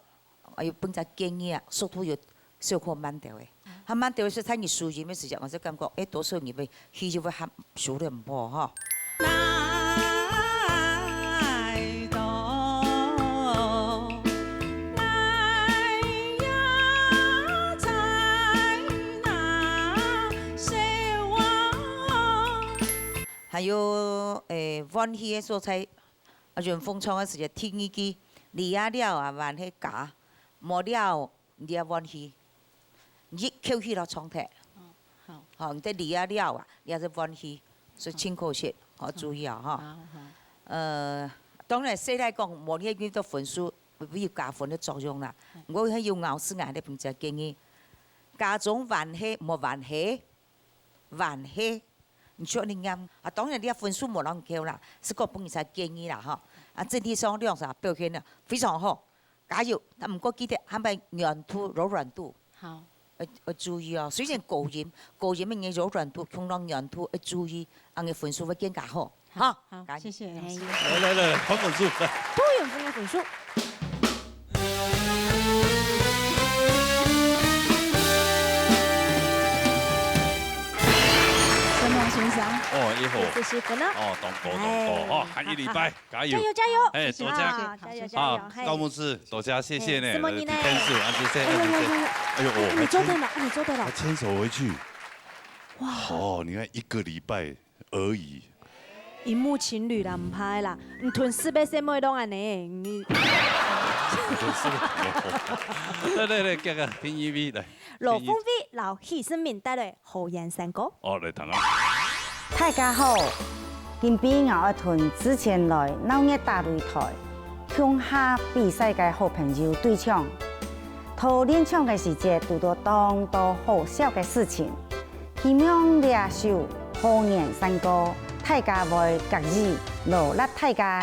啊，有分隻建議啊，速度有小可慢兜仔。較慢兜仔，係在你輸贏个時節，𠊎就感覺，誒，多數你會，氣就會較輸得毋好吼。還有，誒，換氣个所在， 啊，雲鳳唱个時節，第二句，離啊了啊，還係加，無了，你愛換氣，一口氣就唱忒。哦，好。好，你得離啊了啊，你還係換氣，所以盡可惜，好，好，注意啊，哈。好，好。呃，當然，細來講，無你个運動分數，會有加分个作用啦。嗯。毋過，還有咬字眼个朋友建議，家中還係，無還係，還係。 你就恁樣念。啊，當然你个分數無恁高啦，係講分你个建議啦，吼。啊，整體上兩儕表現了非常好，加油！但毋過記得還愛軟度、柔軟度，好。愛，愛注意哦。雖然高音，高音个柔軟度，共樣軟度愛注意，恁樣分數會更加好，好，哈。好，加油。謝謝老師。來，來，來，還分數，來。多元分个分數。 沈龍先生。哦，你好。這是分啊。哦，當高，當高。哎。哦，還一禮拜，加油。加油，加油。哎，多謝。啊，加油，加油。啊，嘿。高牧師，多謝，謝謝呢。哎，什麼你呢？天使，啊，謝謝，哎呦，哎呦，哎呦。哎呦，哦，你做對了，還牽，哎，你做對了。還牽手回去。哇。哦，你看一個禮拜而已。 螢幕情侶啦，毋怕啦，你吞四杯細妹攏恁呢，你。來，來，來，這個第一位，來。羅鳳惠摎許勝明帶來《好言山歌》。哦，來聽啊。大家好，今晡𠊎愛同之前來鬧熱打擂台、共下比賽个好朋友對唱，在練唱个時節堵到當多好笑个事情。 希望這首《好言山歌》，大家會合意，勞力大家。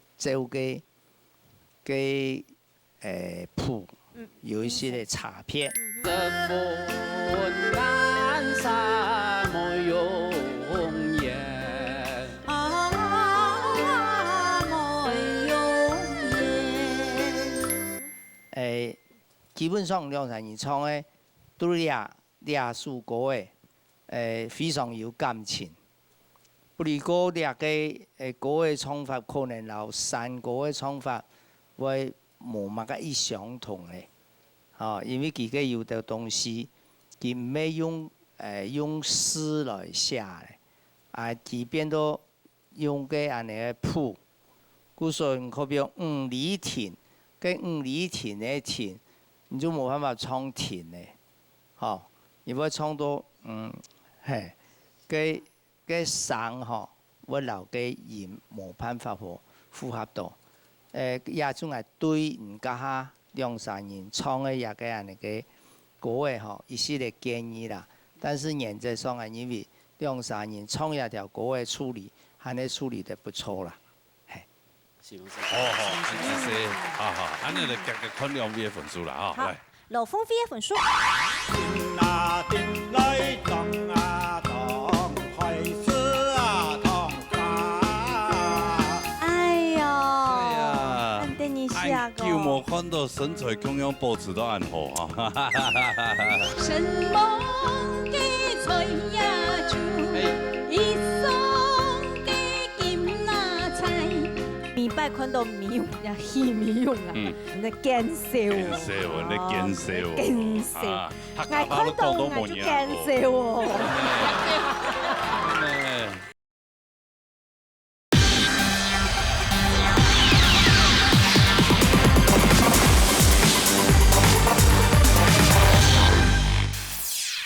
照个个誒譜有一些个差別。誒，基本上兩儕人唱个，都這這首歌誒，誒非常有感情。不過這个誒歌个唱法可能摎山歌个唱法會無麼个一相同咧。吼，因為佢个有兜東西，佢毋係用誒用字來寫咧，啊佢變到用个恁呢个譜。故所你可比如五里亭，个五里亭个亭，你就無辦法唱亭咧，吼，你會唱到嗯，嘿，个个聲吼，會摎个音無辦法符符合到。誒，也就係對你這下兩儕人唱个這个恁呢个歌誒吼，一息个建議啦。但是原則上啊，因為兩儕人唱這條歌个處理，還係處理得不錯啦。嘿。 好好，恁仔細，好好，恁呢來夾夾看兩位个分數啦，哈，好，來。羅鳳輝个分數。哎喲，哎呀，恁得人惜个。恁久無看到身材共樣保持到恁好哈。哎。 每擺看到美容，人家戲美容啊，嗯。人家見笑哦。見笑哦，人家見笑哦。見笑。啊，客家話都講到無影哦。𠊎看到𠊎就見笑哦。哎。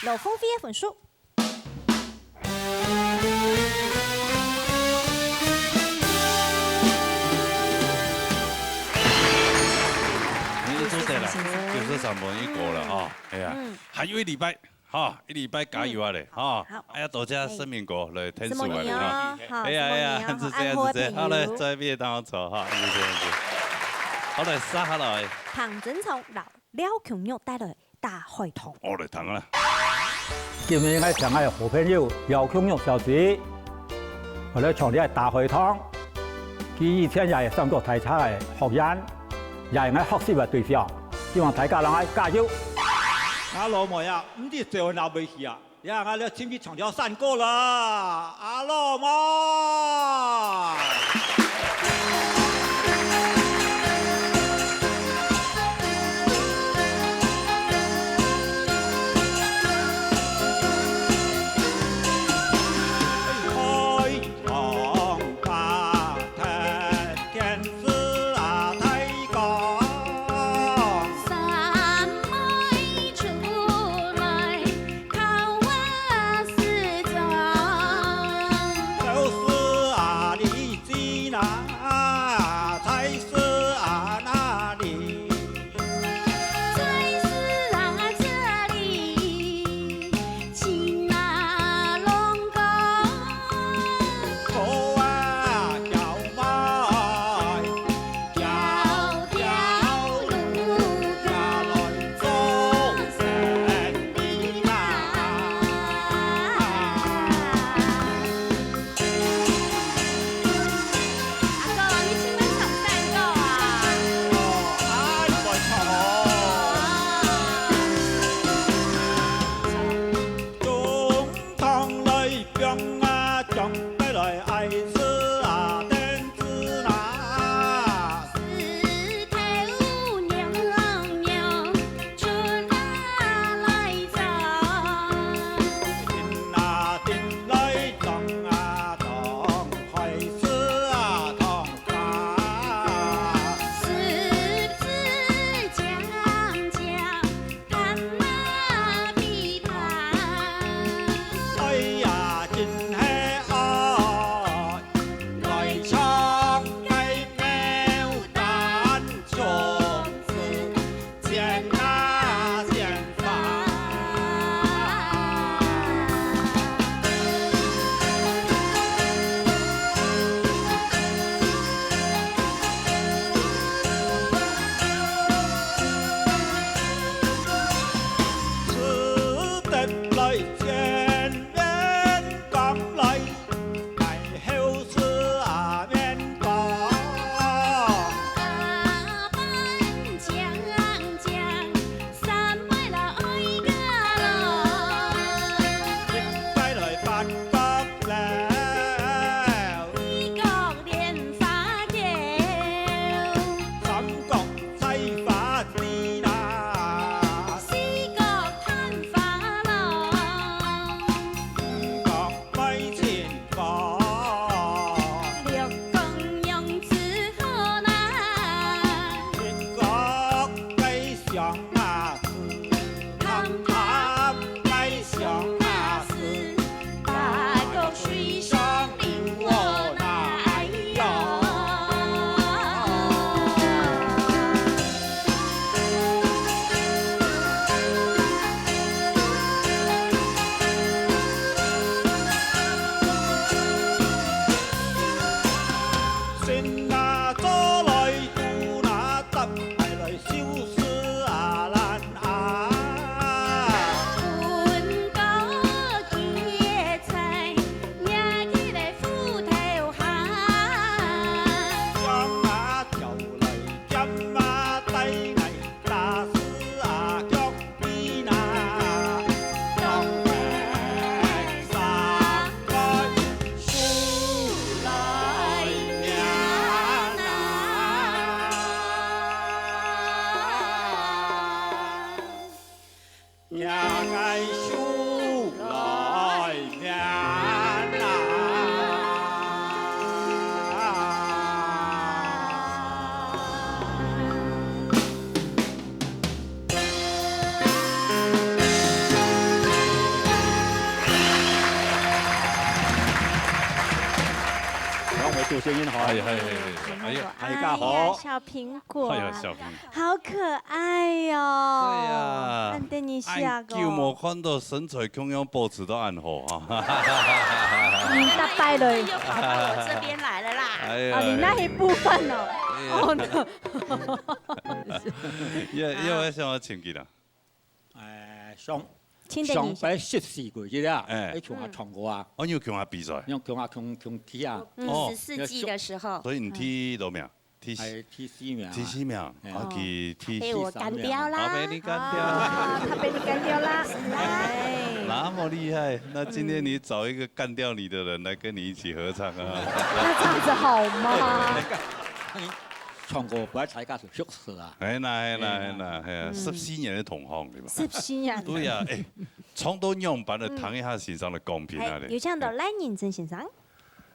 羅鳳輝个分數。 你做得啦，九十三分已過了哈。哎呀，嗯。還有一禮拜，哈，一禮拜加油啊咧，哈。好。哎呀，多謝盛明哥來𢯭手啊咧，哈。承蒙你哦，好，哎呀，哎呀，承蒙你哦，恁仔細，恁仔細，好，來，在位當中坐，哈，恁仔細，恁仔細。好，來，接下來。彭真聰摎廖瓊玉帶來 大海棠。哦，來聽啊。今日𠊎請𠊎好朋友廖瓊玉小姐，來唱這大海棠。佢以前也係三國大賽个學員，也係𠊎學習个對象，希望大家摎𠊎加油。啊，老妹啊，毋知走哪位去啊？ 呀，𠊎來請你唱條山歌啦，阿羅嘛。阿哥，你請問唱啥歌啊？哦，啊，你會唱哦。啊。中堂來放啊，將帶來愛子啊，等子啊。石頭娘娘 出啊來走。叮啊叮來當啊當，海獅啊當花。十指尖尖，彈啊琵琶。哎呀，真係哦。 來唱該牡丹種子，剪啊剪花。是得來剪，剪光來。 大猴子啊，面光。阿爸靚靚，三妹老愛家老。應該來八角樓。四角蓮花橋。三角採花地啦。四角看花郎。五角 賣清貨。六角娘子好啦。七角該上啊子，貪貪該上啊子，八角水上流哦哪，哎喲。 身啊做來肚那搭，帶來收拾啊咱啊。分個劫財，惹起來斧頭下。將啊條來劍啊帶來 打死啊腳邊啊，當得三個手來命啊。 若个手來面啊。兩位主持人好。哎，哎，哎，哎，哎呀，哎呀，哎呀，小苹果啊，哎呀，小苹果。好可愛哦。对呀。很你下个。恁久無看到身材共樣保持到恁好哈。你大擺了。又跑到我這邊來了啦。哎呀，啊，你那一部分哦。哎呀。哦，那也，也有想要請佢啦。哎，上，請等一下。上擺十四個月啊，哎。還共下唱歌啊。哦，你有共下比賽？有共下共，共去啊。嗯，哦。十四季的時候。所以你第幾名？ 第四，哎，第四名啊。第四名，哎。啊，佢第，被我幹掉啦。啊，被你幹掉。啊，他被你幹掉啦。哎。那麼厲害，那今天你找一個幹掉你的人來跟你一起合唱啊。那這樣子好嗎？唱歌不要大家熟識啊。哎，那，哎，那，哎，那，哎呀，嗯。十四年的同行，對吧？十四年。對呀，哎，唱到仰般个，嗯。聽一下先生个講評啊，哎，咧。有請到賴仁增先生。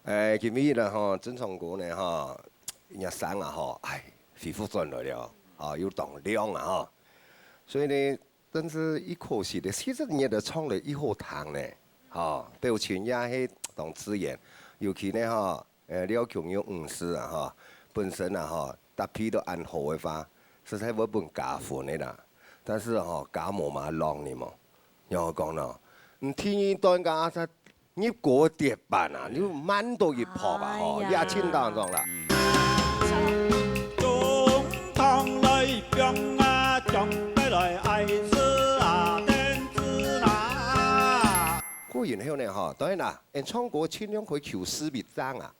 誒，今日呢，吼，正唱歌呢，吼，人家聲啊，吼，哎，恢復轉來了，啊，又當亮啊，吼。所以呢，真是一可惜的，其實你的唱了以後聽呢，吼，表情也係當自然，尤其呢，吼，誒，廖瓊玉女士啊，吼，本身啊，吼，搭配都恁好个話，實在會分加分的啦。但是吼，加無嘛浪呢嘛，仰講呢？嗯，第二段个啊， 入歌跌板啊，你慢到一拍吧，吼，哎呀。也盡當中啦。中堂來放啊，將帶來愛子啊，等子啦。過然後呢，吼，當然啦，演唱歌盡量可以求四比章啊，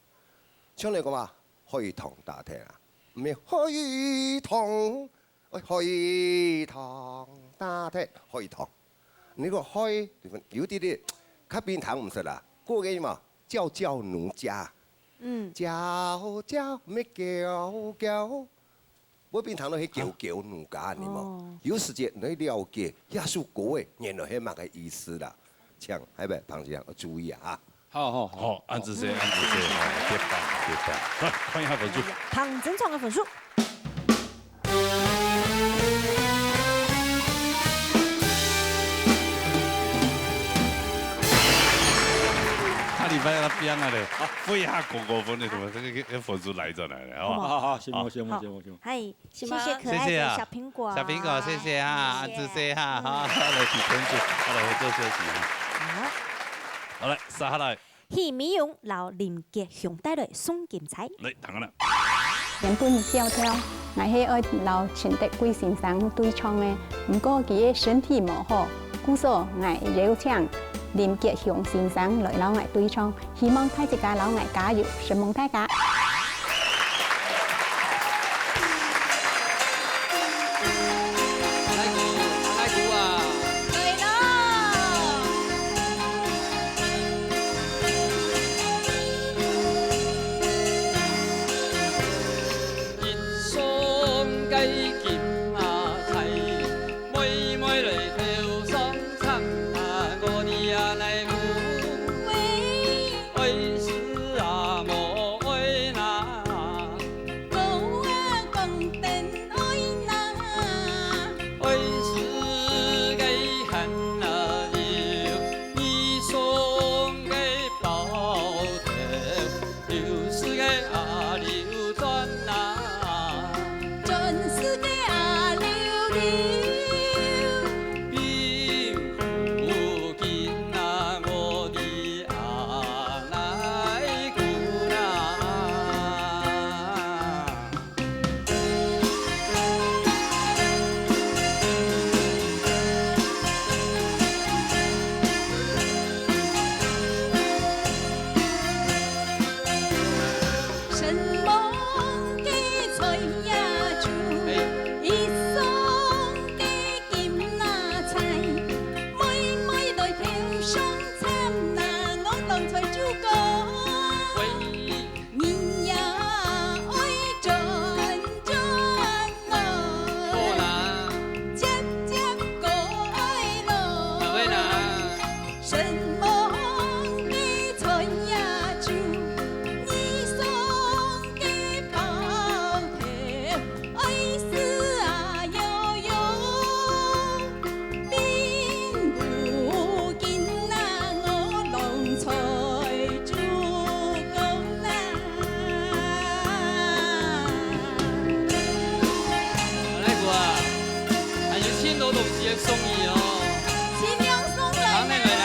像那個嘛，海棠打鐵啊，毋係海棠， 哎，海棠，打忒海棠。你个海，有啲啲，較平常毋識啦。過个嘛，叫叫奴家。嗯。叫叫，咩叫叫。我平常都係叫叫奴家，你嘛。哦。有時節你了解，這首歌誒，原來係麼个意思啦。請，下擺，旁邊要注意啊，哈。 好，好，好。好，恁仔細，恁仔細，好，絕棒，絕棒。來，看一下分數。唐振昌个分數。下禮拜要變啊咧，啊，飛下高高分的，怎麼這個，這個分數來轉來了，好吧？好，好，好，承蒙，好。承蒙，好。承蒙，承蒙。嗨， 謝謝可愛的小蘋果。謝謝啊。小蘋果，謝謝啊，謝謝。恁仔細哈，嗯。好，來，提分數，好，來，回座休息哈。好。好，來，接下來。許美容摎林傑雄帶來送金釵。來，聽下啦。原本曉得，𠊎係愛摎秦德貴先生對唱个，毋過佢个身體無好，故所𠊎邀請林傑雄先生來摎𠊎對唱。 希望大自家摎𠊎加油，承蒙大家。恭喜恭喜哦！新娘送来啦！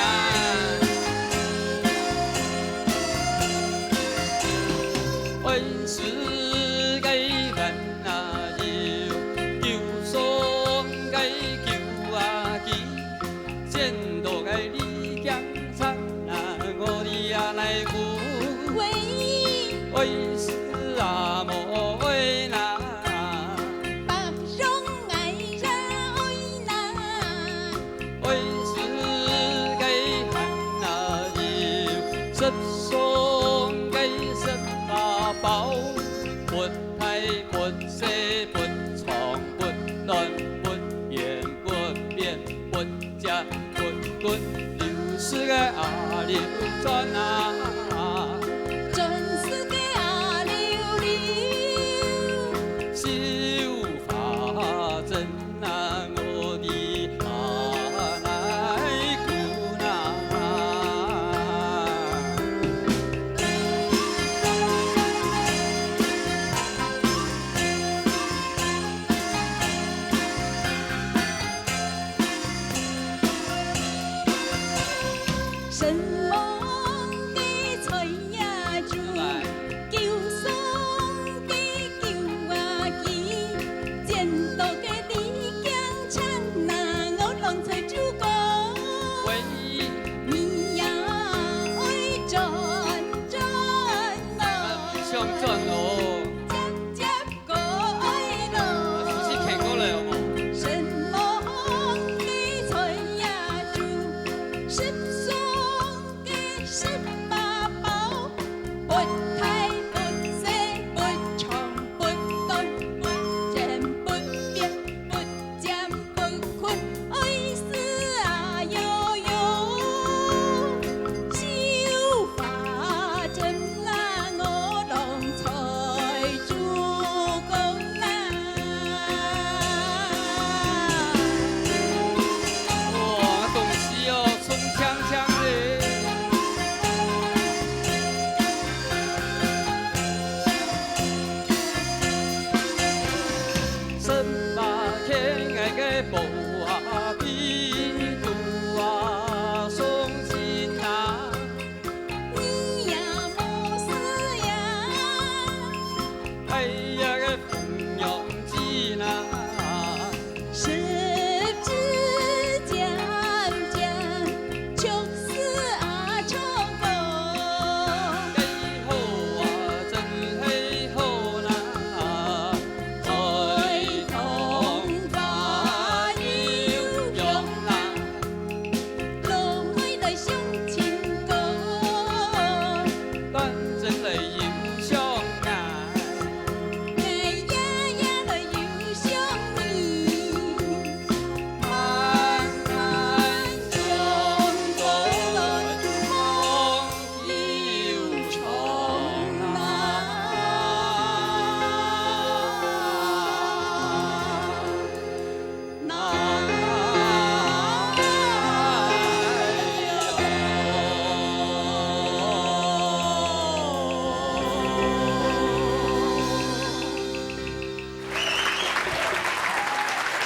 哇，恭喜哦，衝鏘鏘咧！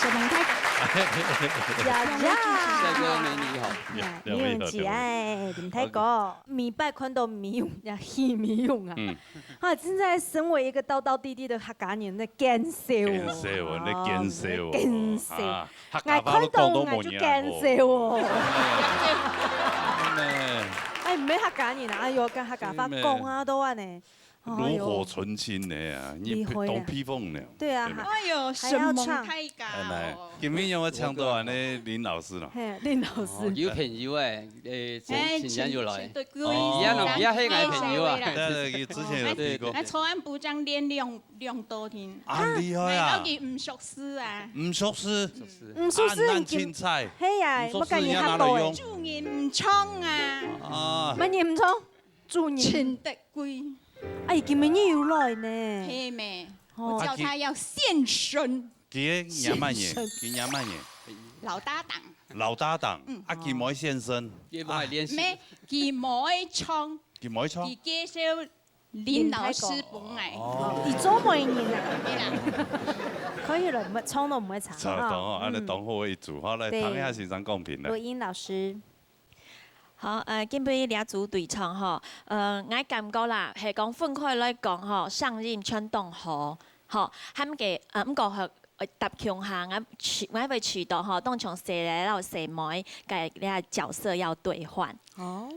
小龙太，呀呀！帥哥美女好。呀，美容姐，林太哥，每擺看到美容，呀，去美容啊。嗯。啊，真的身為一個道道地地的客家人，在見笑哦。見笑哦，你見笑哦。見笑。啊，客家話都講到無人愛學。𠊎看到𠊎就見笑哦。真的。哎，毋係客家人啊，哎喲，跟客家話講啊，都恁呢。 爐火純青的啊，你皮，厲害啊。當披風呢。對啊，對嗎？哎喲，還要唱。承蒙大家哦。哎，來，今晡日有請到恁呢林老師咯。嘿，林老師。哦，有朋友哎，誒，請，哎，請人又來。請，對，哦，佢也，佢也係𠊎朋友啊。哎，對，對，佢之前有提過。哎，哎，昨晚部長練兩，兩道題。啊，厲害啊。哎，佢毋熟識啊。毋熟識。毋熟識。毋熟識，啊，恁凊彩。係啊，毋熟識，我跟你學過誒。你哪能用？主人毋唱啊。啊。麼人毋唱？ 主人。陳德貴。哎，今晡日又來呢。係咩？哦。我叫他要現身。佢个娘乜人？現身。佢娘乜人？老搭檔。老搭檔，嗯。啊，佢無現身。佢無練習。啊。咩？佢無唱。佢無唱。佢介紹林老師分𠊎。哦。佢做媒人啊。係啦。所以來，毋會，唱都毋會差哈。差不多哈，恁樣嗯。當好一組哈，來，對。聽一下先生講評來。錄音老師。好，呃，今晡日這組對唱吼，呃，𠊎感覺啦，係講分開來講吼，聲音全當好，吼，還過，呃，毋過吼，呃，搭共下，𠊎試，𠊎會試著吼，當像細倈摎細妹个這角色愛對換。哦。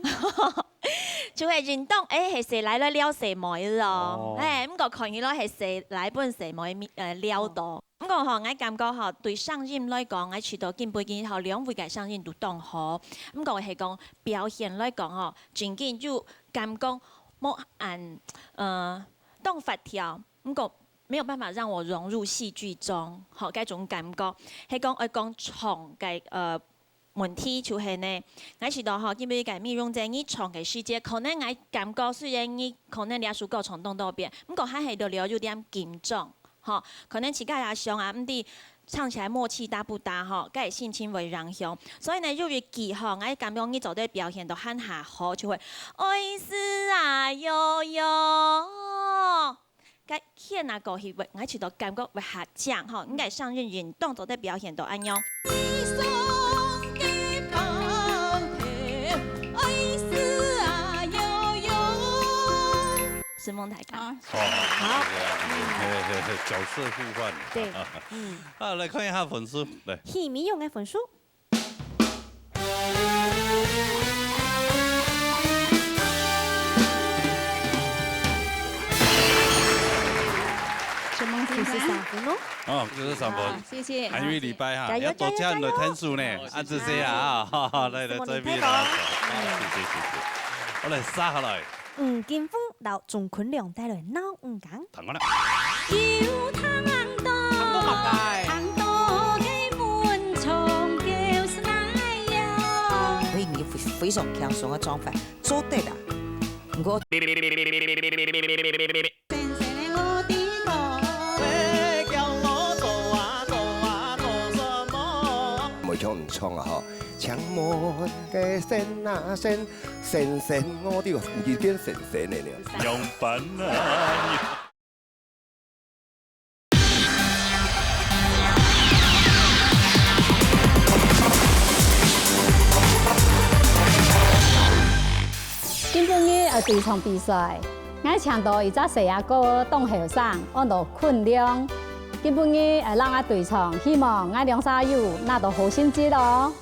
就係認同，欸，係細倈來撩細妹哦。哦。嘿，毋過看起來係細倈分細妹，呃，撩到。哦。毋過吼，𠊎感覺吼，對聲音來講，𠊎試著今晡日吼，兩位个聲音都當好。毋過係講表現來講吼，真緊就感覺無恁，呃，當活跳，毋過沒有辦法讓我融入戲劇中，吼，該種感覺。係講愛講唱个，呃， 問題就係呢，𠊎試著吼，今晡日个美容姐你唱个時節，可能𠊎感覺雖然你可能這首歌唱當多遍，毋過還係略略有點緊張，吼，可能自家也想啊，毋知唱起來默契搭不搭吼，該心情會影響。所以呢，有一句吼，𠊎感覺你做得表現到還較好，就係愛死啊喲喲。 該片啊，過去會，𠊎試著感覺會較靚吼，應該上映人當做得表現到恁樣。承蒙大家。啊。哦，好。嘿，嘿，嘿，角色互換。對，嗯。啊，來看一下分數，來。許美蓉个分數。 承蒙先生。九十三分哦。哦，九十三分。好，謝謝。還有一禮拜哈，加油，要多加人來聽書呢。加油，加油。啊，就這樣啊，好，好，來，來，什麼最尾啦。你太高。好，謝謝，謝謝。好，來，續下來。吳金峰摎鍾坤良帶來鬧五更。聽看啦。有聽到，聽到个文章就是𠊎呀。我用一個非，非常輕鬆个狀態，做得啊。 毋過，每天毋唱啊吼，請問个先啊先，先先我的，已經變先先的了。仰般啊？ 今晡日愛對唱比賽，𠊎請到一隻細阿哥當後生，安到坤亮。今晡日愛摎𠊎對唱，希望𠊎兩儕有拿到好成績哦。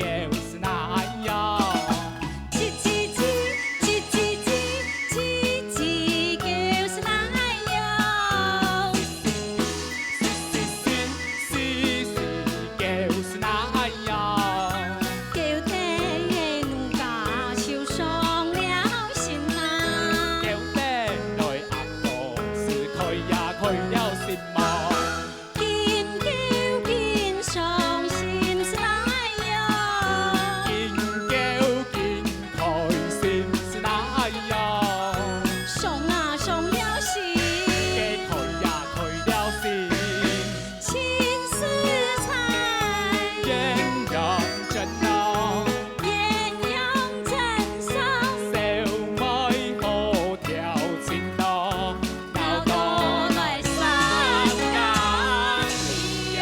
狗是哪样？叽叽叽，叽叽叽，叽叽狗是哪样？叽叽叽，叽叽狗是哪样？狗在路家就伤了心啊。狗在来阿公是开呀开了心嘛。 金狗金伤心是哪样？金狗金开心是哪样？伤啊伤了心。该开呀开了心。情是在。鸳鸯枕头。 鸳鸯枕上。小妹好调情咯，闹到来伤感哟。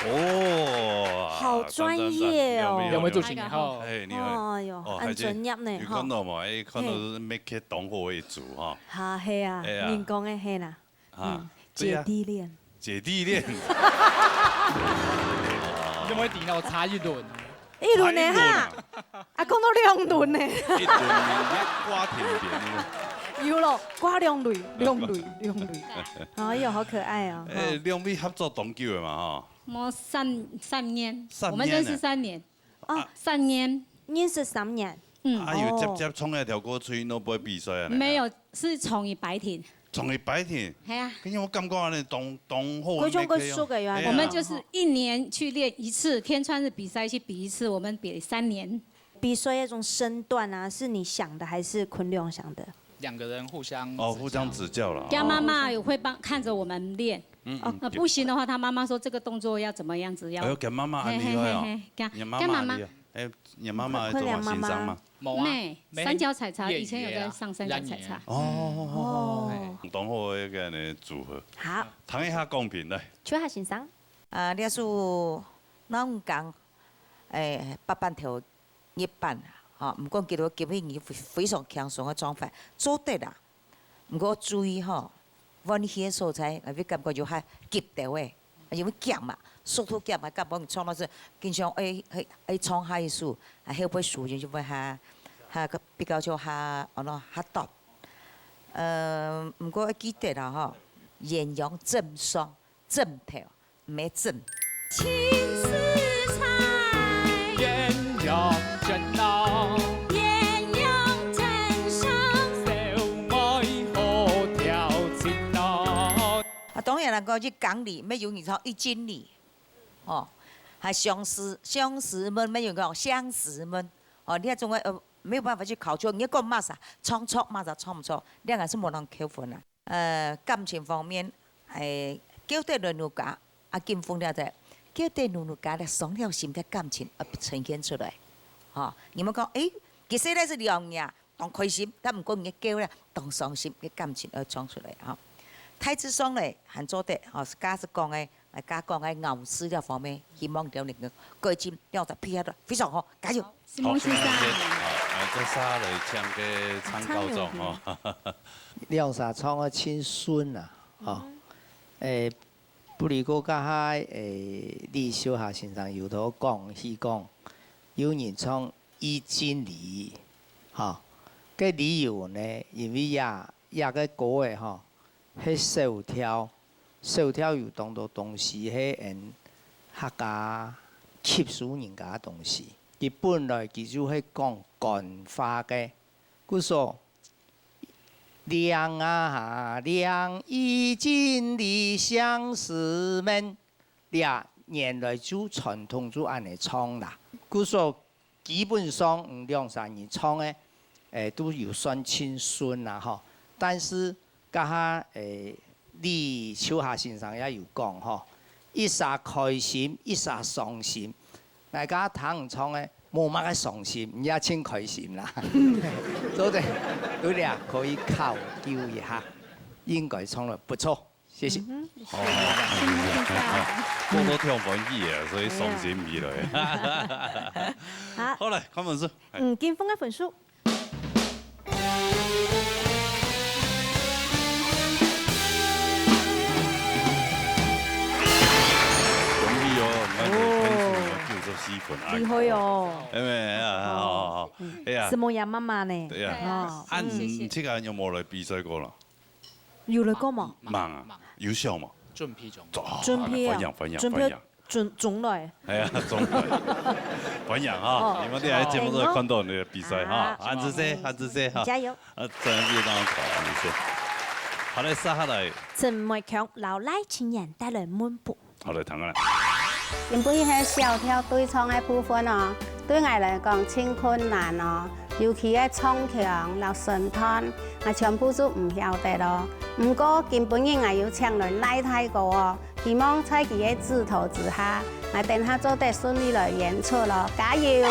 哦，好专业哦。赞，赞，赞。有没有？有没有做？哎，你好。哎，你好。哎哟，哦，恁专业呢，有看到吼。无？哎，看到是make it当好个一组哈。 哈，係啊，係啊。人講个係啦。啊，嗯，對啊。姐弟戀。姐弟戀。你怎么会提到差一轮？一輪呢哈？差一輪啊。啊，講到兩輪呢。一輪你，你掛天邊呢。有咯，掛兩輪，兩輪，兩輪。哎喲，好可愛哦。哎，哈。两位合作當久个嘛，哈？我三，三年，三年呢。我们认识三年。 哦，啊。三年。认识三年。嗯。啊，有接，哦。接唱一条歌出去，那不会比赛啊？没有，是从一白天。从一白天？系啊。可是我感觉呢，当，当好个。各种各色个有啊。哎呀。我们就是一年去练一次，天川是比赛去比一次，我们比三年。比赛那种身段啊，是你想的还是昆凌想的？两个人互相哦，互相指教啦。叫妈妈也会帮，看着我们练。 嗯，嗯。呃，不行的话，他妈妈说这个动作要怎么样子，要哎呦，给妈妈安利哦。嘿，嘿，嘿，嘿，给，你妈妈安利哦。给妈妈。哎，你妈妈有做过欣赏吗？没，没，三脚踩踏，以前有在上三脚踩踏。哦，哦，哦，哦。哎。当好一个呢组合。好。谈一下公平来。秋霞先生。啊，这首《老人家》，哎，八班头 日班啊，吼，毋过佢都今日非，非常輕鬆个狀態，做得啦。毋过注意吼，換氣个所在，𠊎會感覺有較急調个，因為急嘛，速度急嘛，急，毋唱到是經常愛，愛，愛唱下一首，啊，後背輸贏就會較，較比較就較，安怎，較短。呃，毋過愛記得啦吼，鸳鸯枕上，枕頭。 毋係真。情是在。鸳鸯枕头。鸳鸯枕上。小妹好调情咯。啊，當然啦，講一公里，乜有人唱一斤里，哦，還相思，相思門，乜有人講相思門，哦，你這種个，呃，沒有辦法去考究，你講麼儕，唱錯麼儕，唱毋錯，這樣還係無人扣分啊。 呃，感情方面，誒，叫得來奴家，啊，金鳳了在，叫得來奴家了，傷了心个感情，啊，呈現出來。吼，你們講，誒，其實呢係兩樣，當開心，但毋過你叫了，當傷心个感情愛唱出來，吼。大致上呢，還做得，吼，係假使講个，誒，假講个咬字了方面，希望了能夠改進，了在配合得非常好，加油！ 承蒙先生。好，承蒙先生。好，來，這下來請个參考長吼。兩儕唱个盡順啊，吼。誒，不如過較下，誒，李秀霞先生有同講，佢講，有人唱一斤里，吼。个理由呢，因為這，這个歌誒，吼， 係小調，小調有當多東西係𫣆客家吸收人家个東西。佢本來佢就係講官話个，故所，令啊哈，令一斤里相思門，這原來就傳統就恁呢唱啦。故所 基本上，嗯，兩儕人唱个，誒，都有算盡順啦，吼。但是，這下，誒，李秋霞先生也有講，吼，一儕開心，一儕傷心。𠊎這下聽你唱个，無麼个傷心，你也盡開心啦。做得，有這可以考究一下，應該唱了不錯。 謝謝。嗯哼，好，好，好。謝謝，謝謝。啊，過到忒歡喜啊，所以傷心毋起來。好。好，來，看分數。嗯，金鳳个分數。怎麼樣，媽媽呢？對呀。哦，啊，嗯。你這個有無來比賽過了？有來過無？吂啊，有想無？準備中。哦，準備啊，歡迎，歡迎，準備歡迎。準，準來。哎呀，準來。歡迎哈，哦。你們等下節目都會看到你的比賽哈。啊，恁仔細，恁仔細哈。加油。啊，真係當好，恁仔細。好嘞，接下來。陳梅強摎賴清源帶來問卜。 好，來聽啊。今晡日係小調對唱个部分哦，對𠊎來講盡困難哦，尤其係唱腔摎身段，𠊎全部就毋曉得咯。毋過今晡日𠊎有請來賴大哥哦，希望在佢个指導之下，𠊎等下做得順利來演出咯，加油！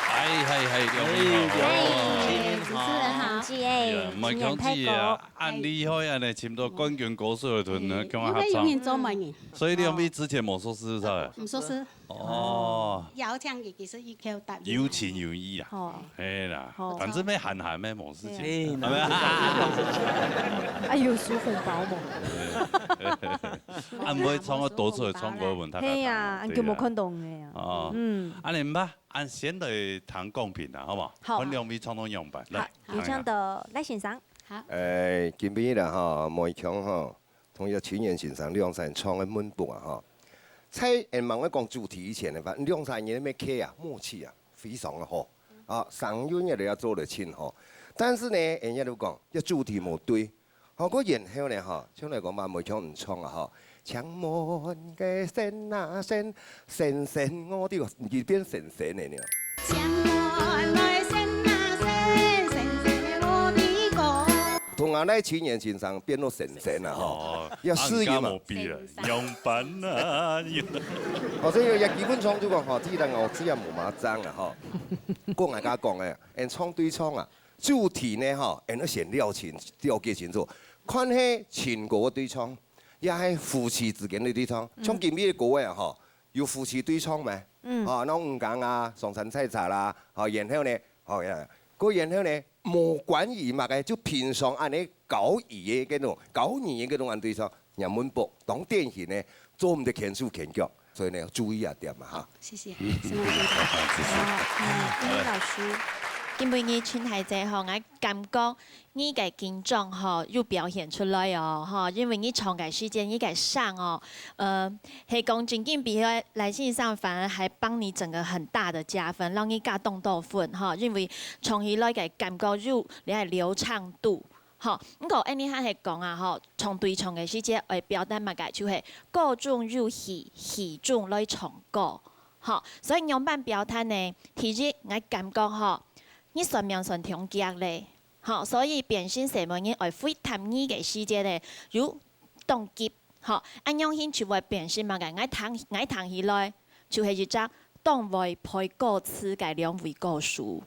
嗨，嗨，嗨，兩位好。哎，主持人好。哎，呀，毋係講自己啊，恁厲害啊，恁樣尋到冠軍歌手个團呢，哎，跟我合唱。因為有人做媒人。所以兩位之前無熟識，係吧？毋熟識。哦。邀請佢，其實一口答應。有情有義啊。哦。係啦，哦。反正乜閒閒乜無事情。哎，係咪啊？啊，有收紅包無？恁會唱个多出來唱歌分大家聽。係啊，恁久無看到你啊。哦。嗯。恁樣吧，恁先來聽公平啦，好無？好啊。看兩位唱到仰般。來，好，有請到賴先生。好。誒，今晡日啦吼，梅強吼，同這清源先生兩儕唱个問卜啊吼。在，誒，吂愛講主題以前呢，反正兩儕人个默契啊，默契啊，非常个好。啊，聲韻也都做得盡好。但是呢，人家都講，這主題無對， 好，過然後呢，吼，像來講嘛，梅強毋唱啊，吼，請問个先啊先，先生我的歌，你變先生了呢。請問个先啊先，先生我的歌。同嘛，那青年先生變到先生了吼，哦，要適應嘛。啊，你跟我比了，先生。仰般啊？哦，所以也基本上就講吼，這个我只要無麼爭了吼。講大家講誒，俺唱對唱啊，主題呢吼，俺要先了清，了解清楚，看係情歌个對唱，也係夫妻之間个對唱。像今日个歌誒吼，有夫妻對唱咩？嗯。啊，那種五更啊，上山採茶啦，好，然後呢，好呀，過然後呢，無關於麼个，就平常恁呢交易个該種，交易个該種恁對唱，楊文博當典型呢，做毋得牽手牽腳，所以呢，注意啊點嘛哈。謝謝，是嗎？謝謝。好，呃，英語老師。今晡日陳大姐吼，𠊎感覺你个緊張吼，又表現出來哦，吼，因為你唱个時間，你个聲哦，呃，係講真經比來先生反而還幫你整個很大的加分，讓你加當多分，吼，因為唱起來个感覺又你个流暢度，吼。毋過，恁呢還係講啊，吼，唱對唱个時節，愛表達麼个，就係歌中有戲，戲中來唱歌，吼。所以仰般表達呢？第一，𠊎感覺吼，你算命算當遽咧，吼，所以變成細妹人愛會談你个時節呢，有當急，吼，恁樣形就會變成麼个？𠊎聽，𠊎聽起來，就係一隻當會背歌詞个兩位歌手。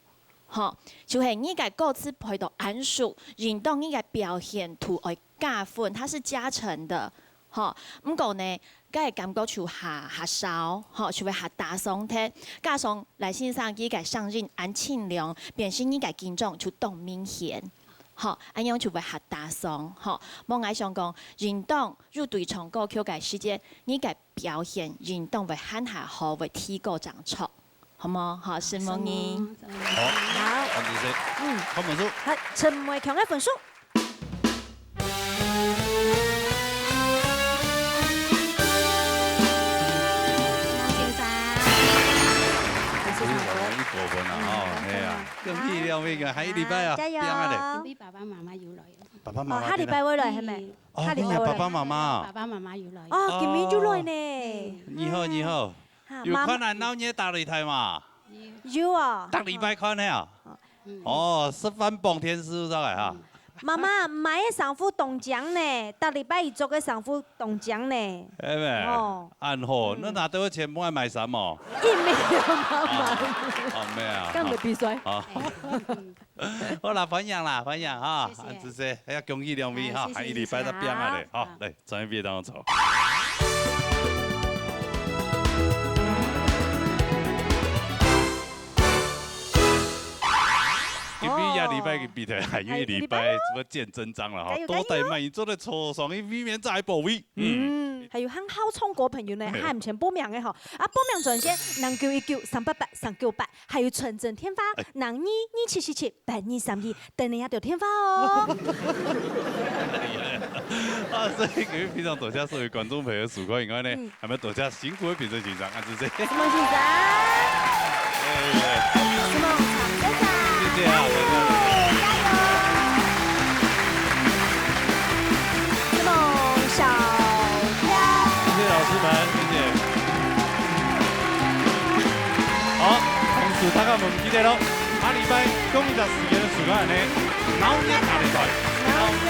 吼，就係你个歌詞背到恁熟，應當你个表現度愛加分，它是加成的，吼。毋過呢，該个感覺就較，較少，吼，就會較打爽忒。加上來先生佢个聲音恁清亮，變成你个緊張就當明顯，吼，恁樣就會較打爽，吼。無，𠊎想講，應當有對唱歌曲个時節，你个表現應當會還較好，會提高正著。 好無？好，承蒙你。好，好。陳文書。好，陳文強个分數。先生。感謝唱歌。一百分啊，哦，嗯，係啊，感謝。恭喜兩位个，還一禮拜啊，好，加油。拼啊咧。因為爸爸媽媽有來哦。爸爸媽媽哦，下禮拜會來，係無？哦，下禮拜會來。你有爸爸媽媽啊？爸爸媽媽有來。哦，今晡日就來呢。嗯。你好，你好。 哈，有看恁鬧熱个大擂台嘛？有。有哦。逐禮拜看个啊？嗯。哦，食飯傍電視上來哈。媽媽，買个衫褲當靚呢，逐禮拜佢著个衫褲當靚呢。係咩？哦。恁好，嗯。該拿到个錢買買衫哦？也沒有，媽媽。哦，沒有啊。跟我們比賽。好。哎，嗯。 好啦，歡迎啦，歡迎哈，謝謝。恁仔細，還要恭喜兩位哈，哎，謝謝，還一禮拜再變啊咧，謝謝啊。好，來，轉一邊當中坐。今晡日這禮拜个比賽，還有一禮拜，哎，一禮拜哦。什麼見真章了哈，加油，多帶慢，加油。你做得坐上去，避免再保衛。嗯。嗯，還有還好唱歌朋友呢，哎。還毋曾報名个吼，啊，報名專線零九一九三八八三九八。 還有傳真電話，哎。零二二七四七八二三二，等你這條電話哦。啊，所以今日非常多謝所有觀眾朋友收看以外呢，嗯。還有多謝辛苦个評審先生，恁仔細。承蒙先生。哎，哎。承蒙長先生。謝謝啊，加油，加油。承蒙小 謝謝老師們，謝謝。好，同時大家毋記得咯，下禮拜同一隻時間个時間呢，鬧熱大擂台，鬧熱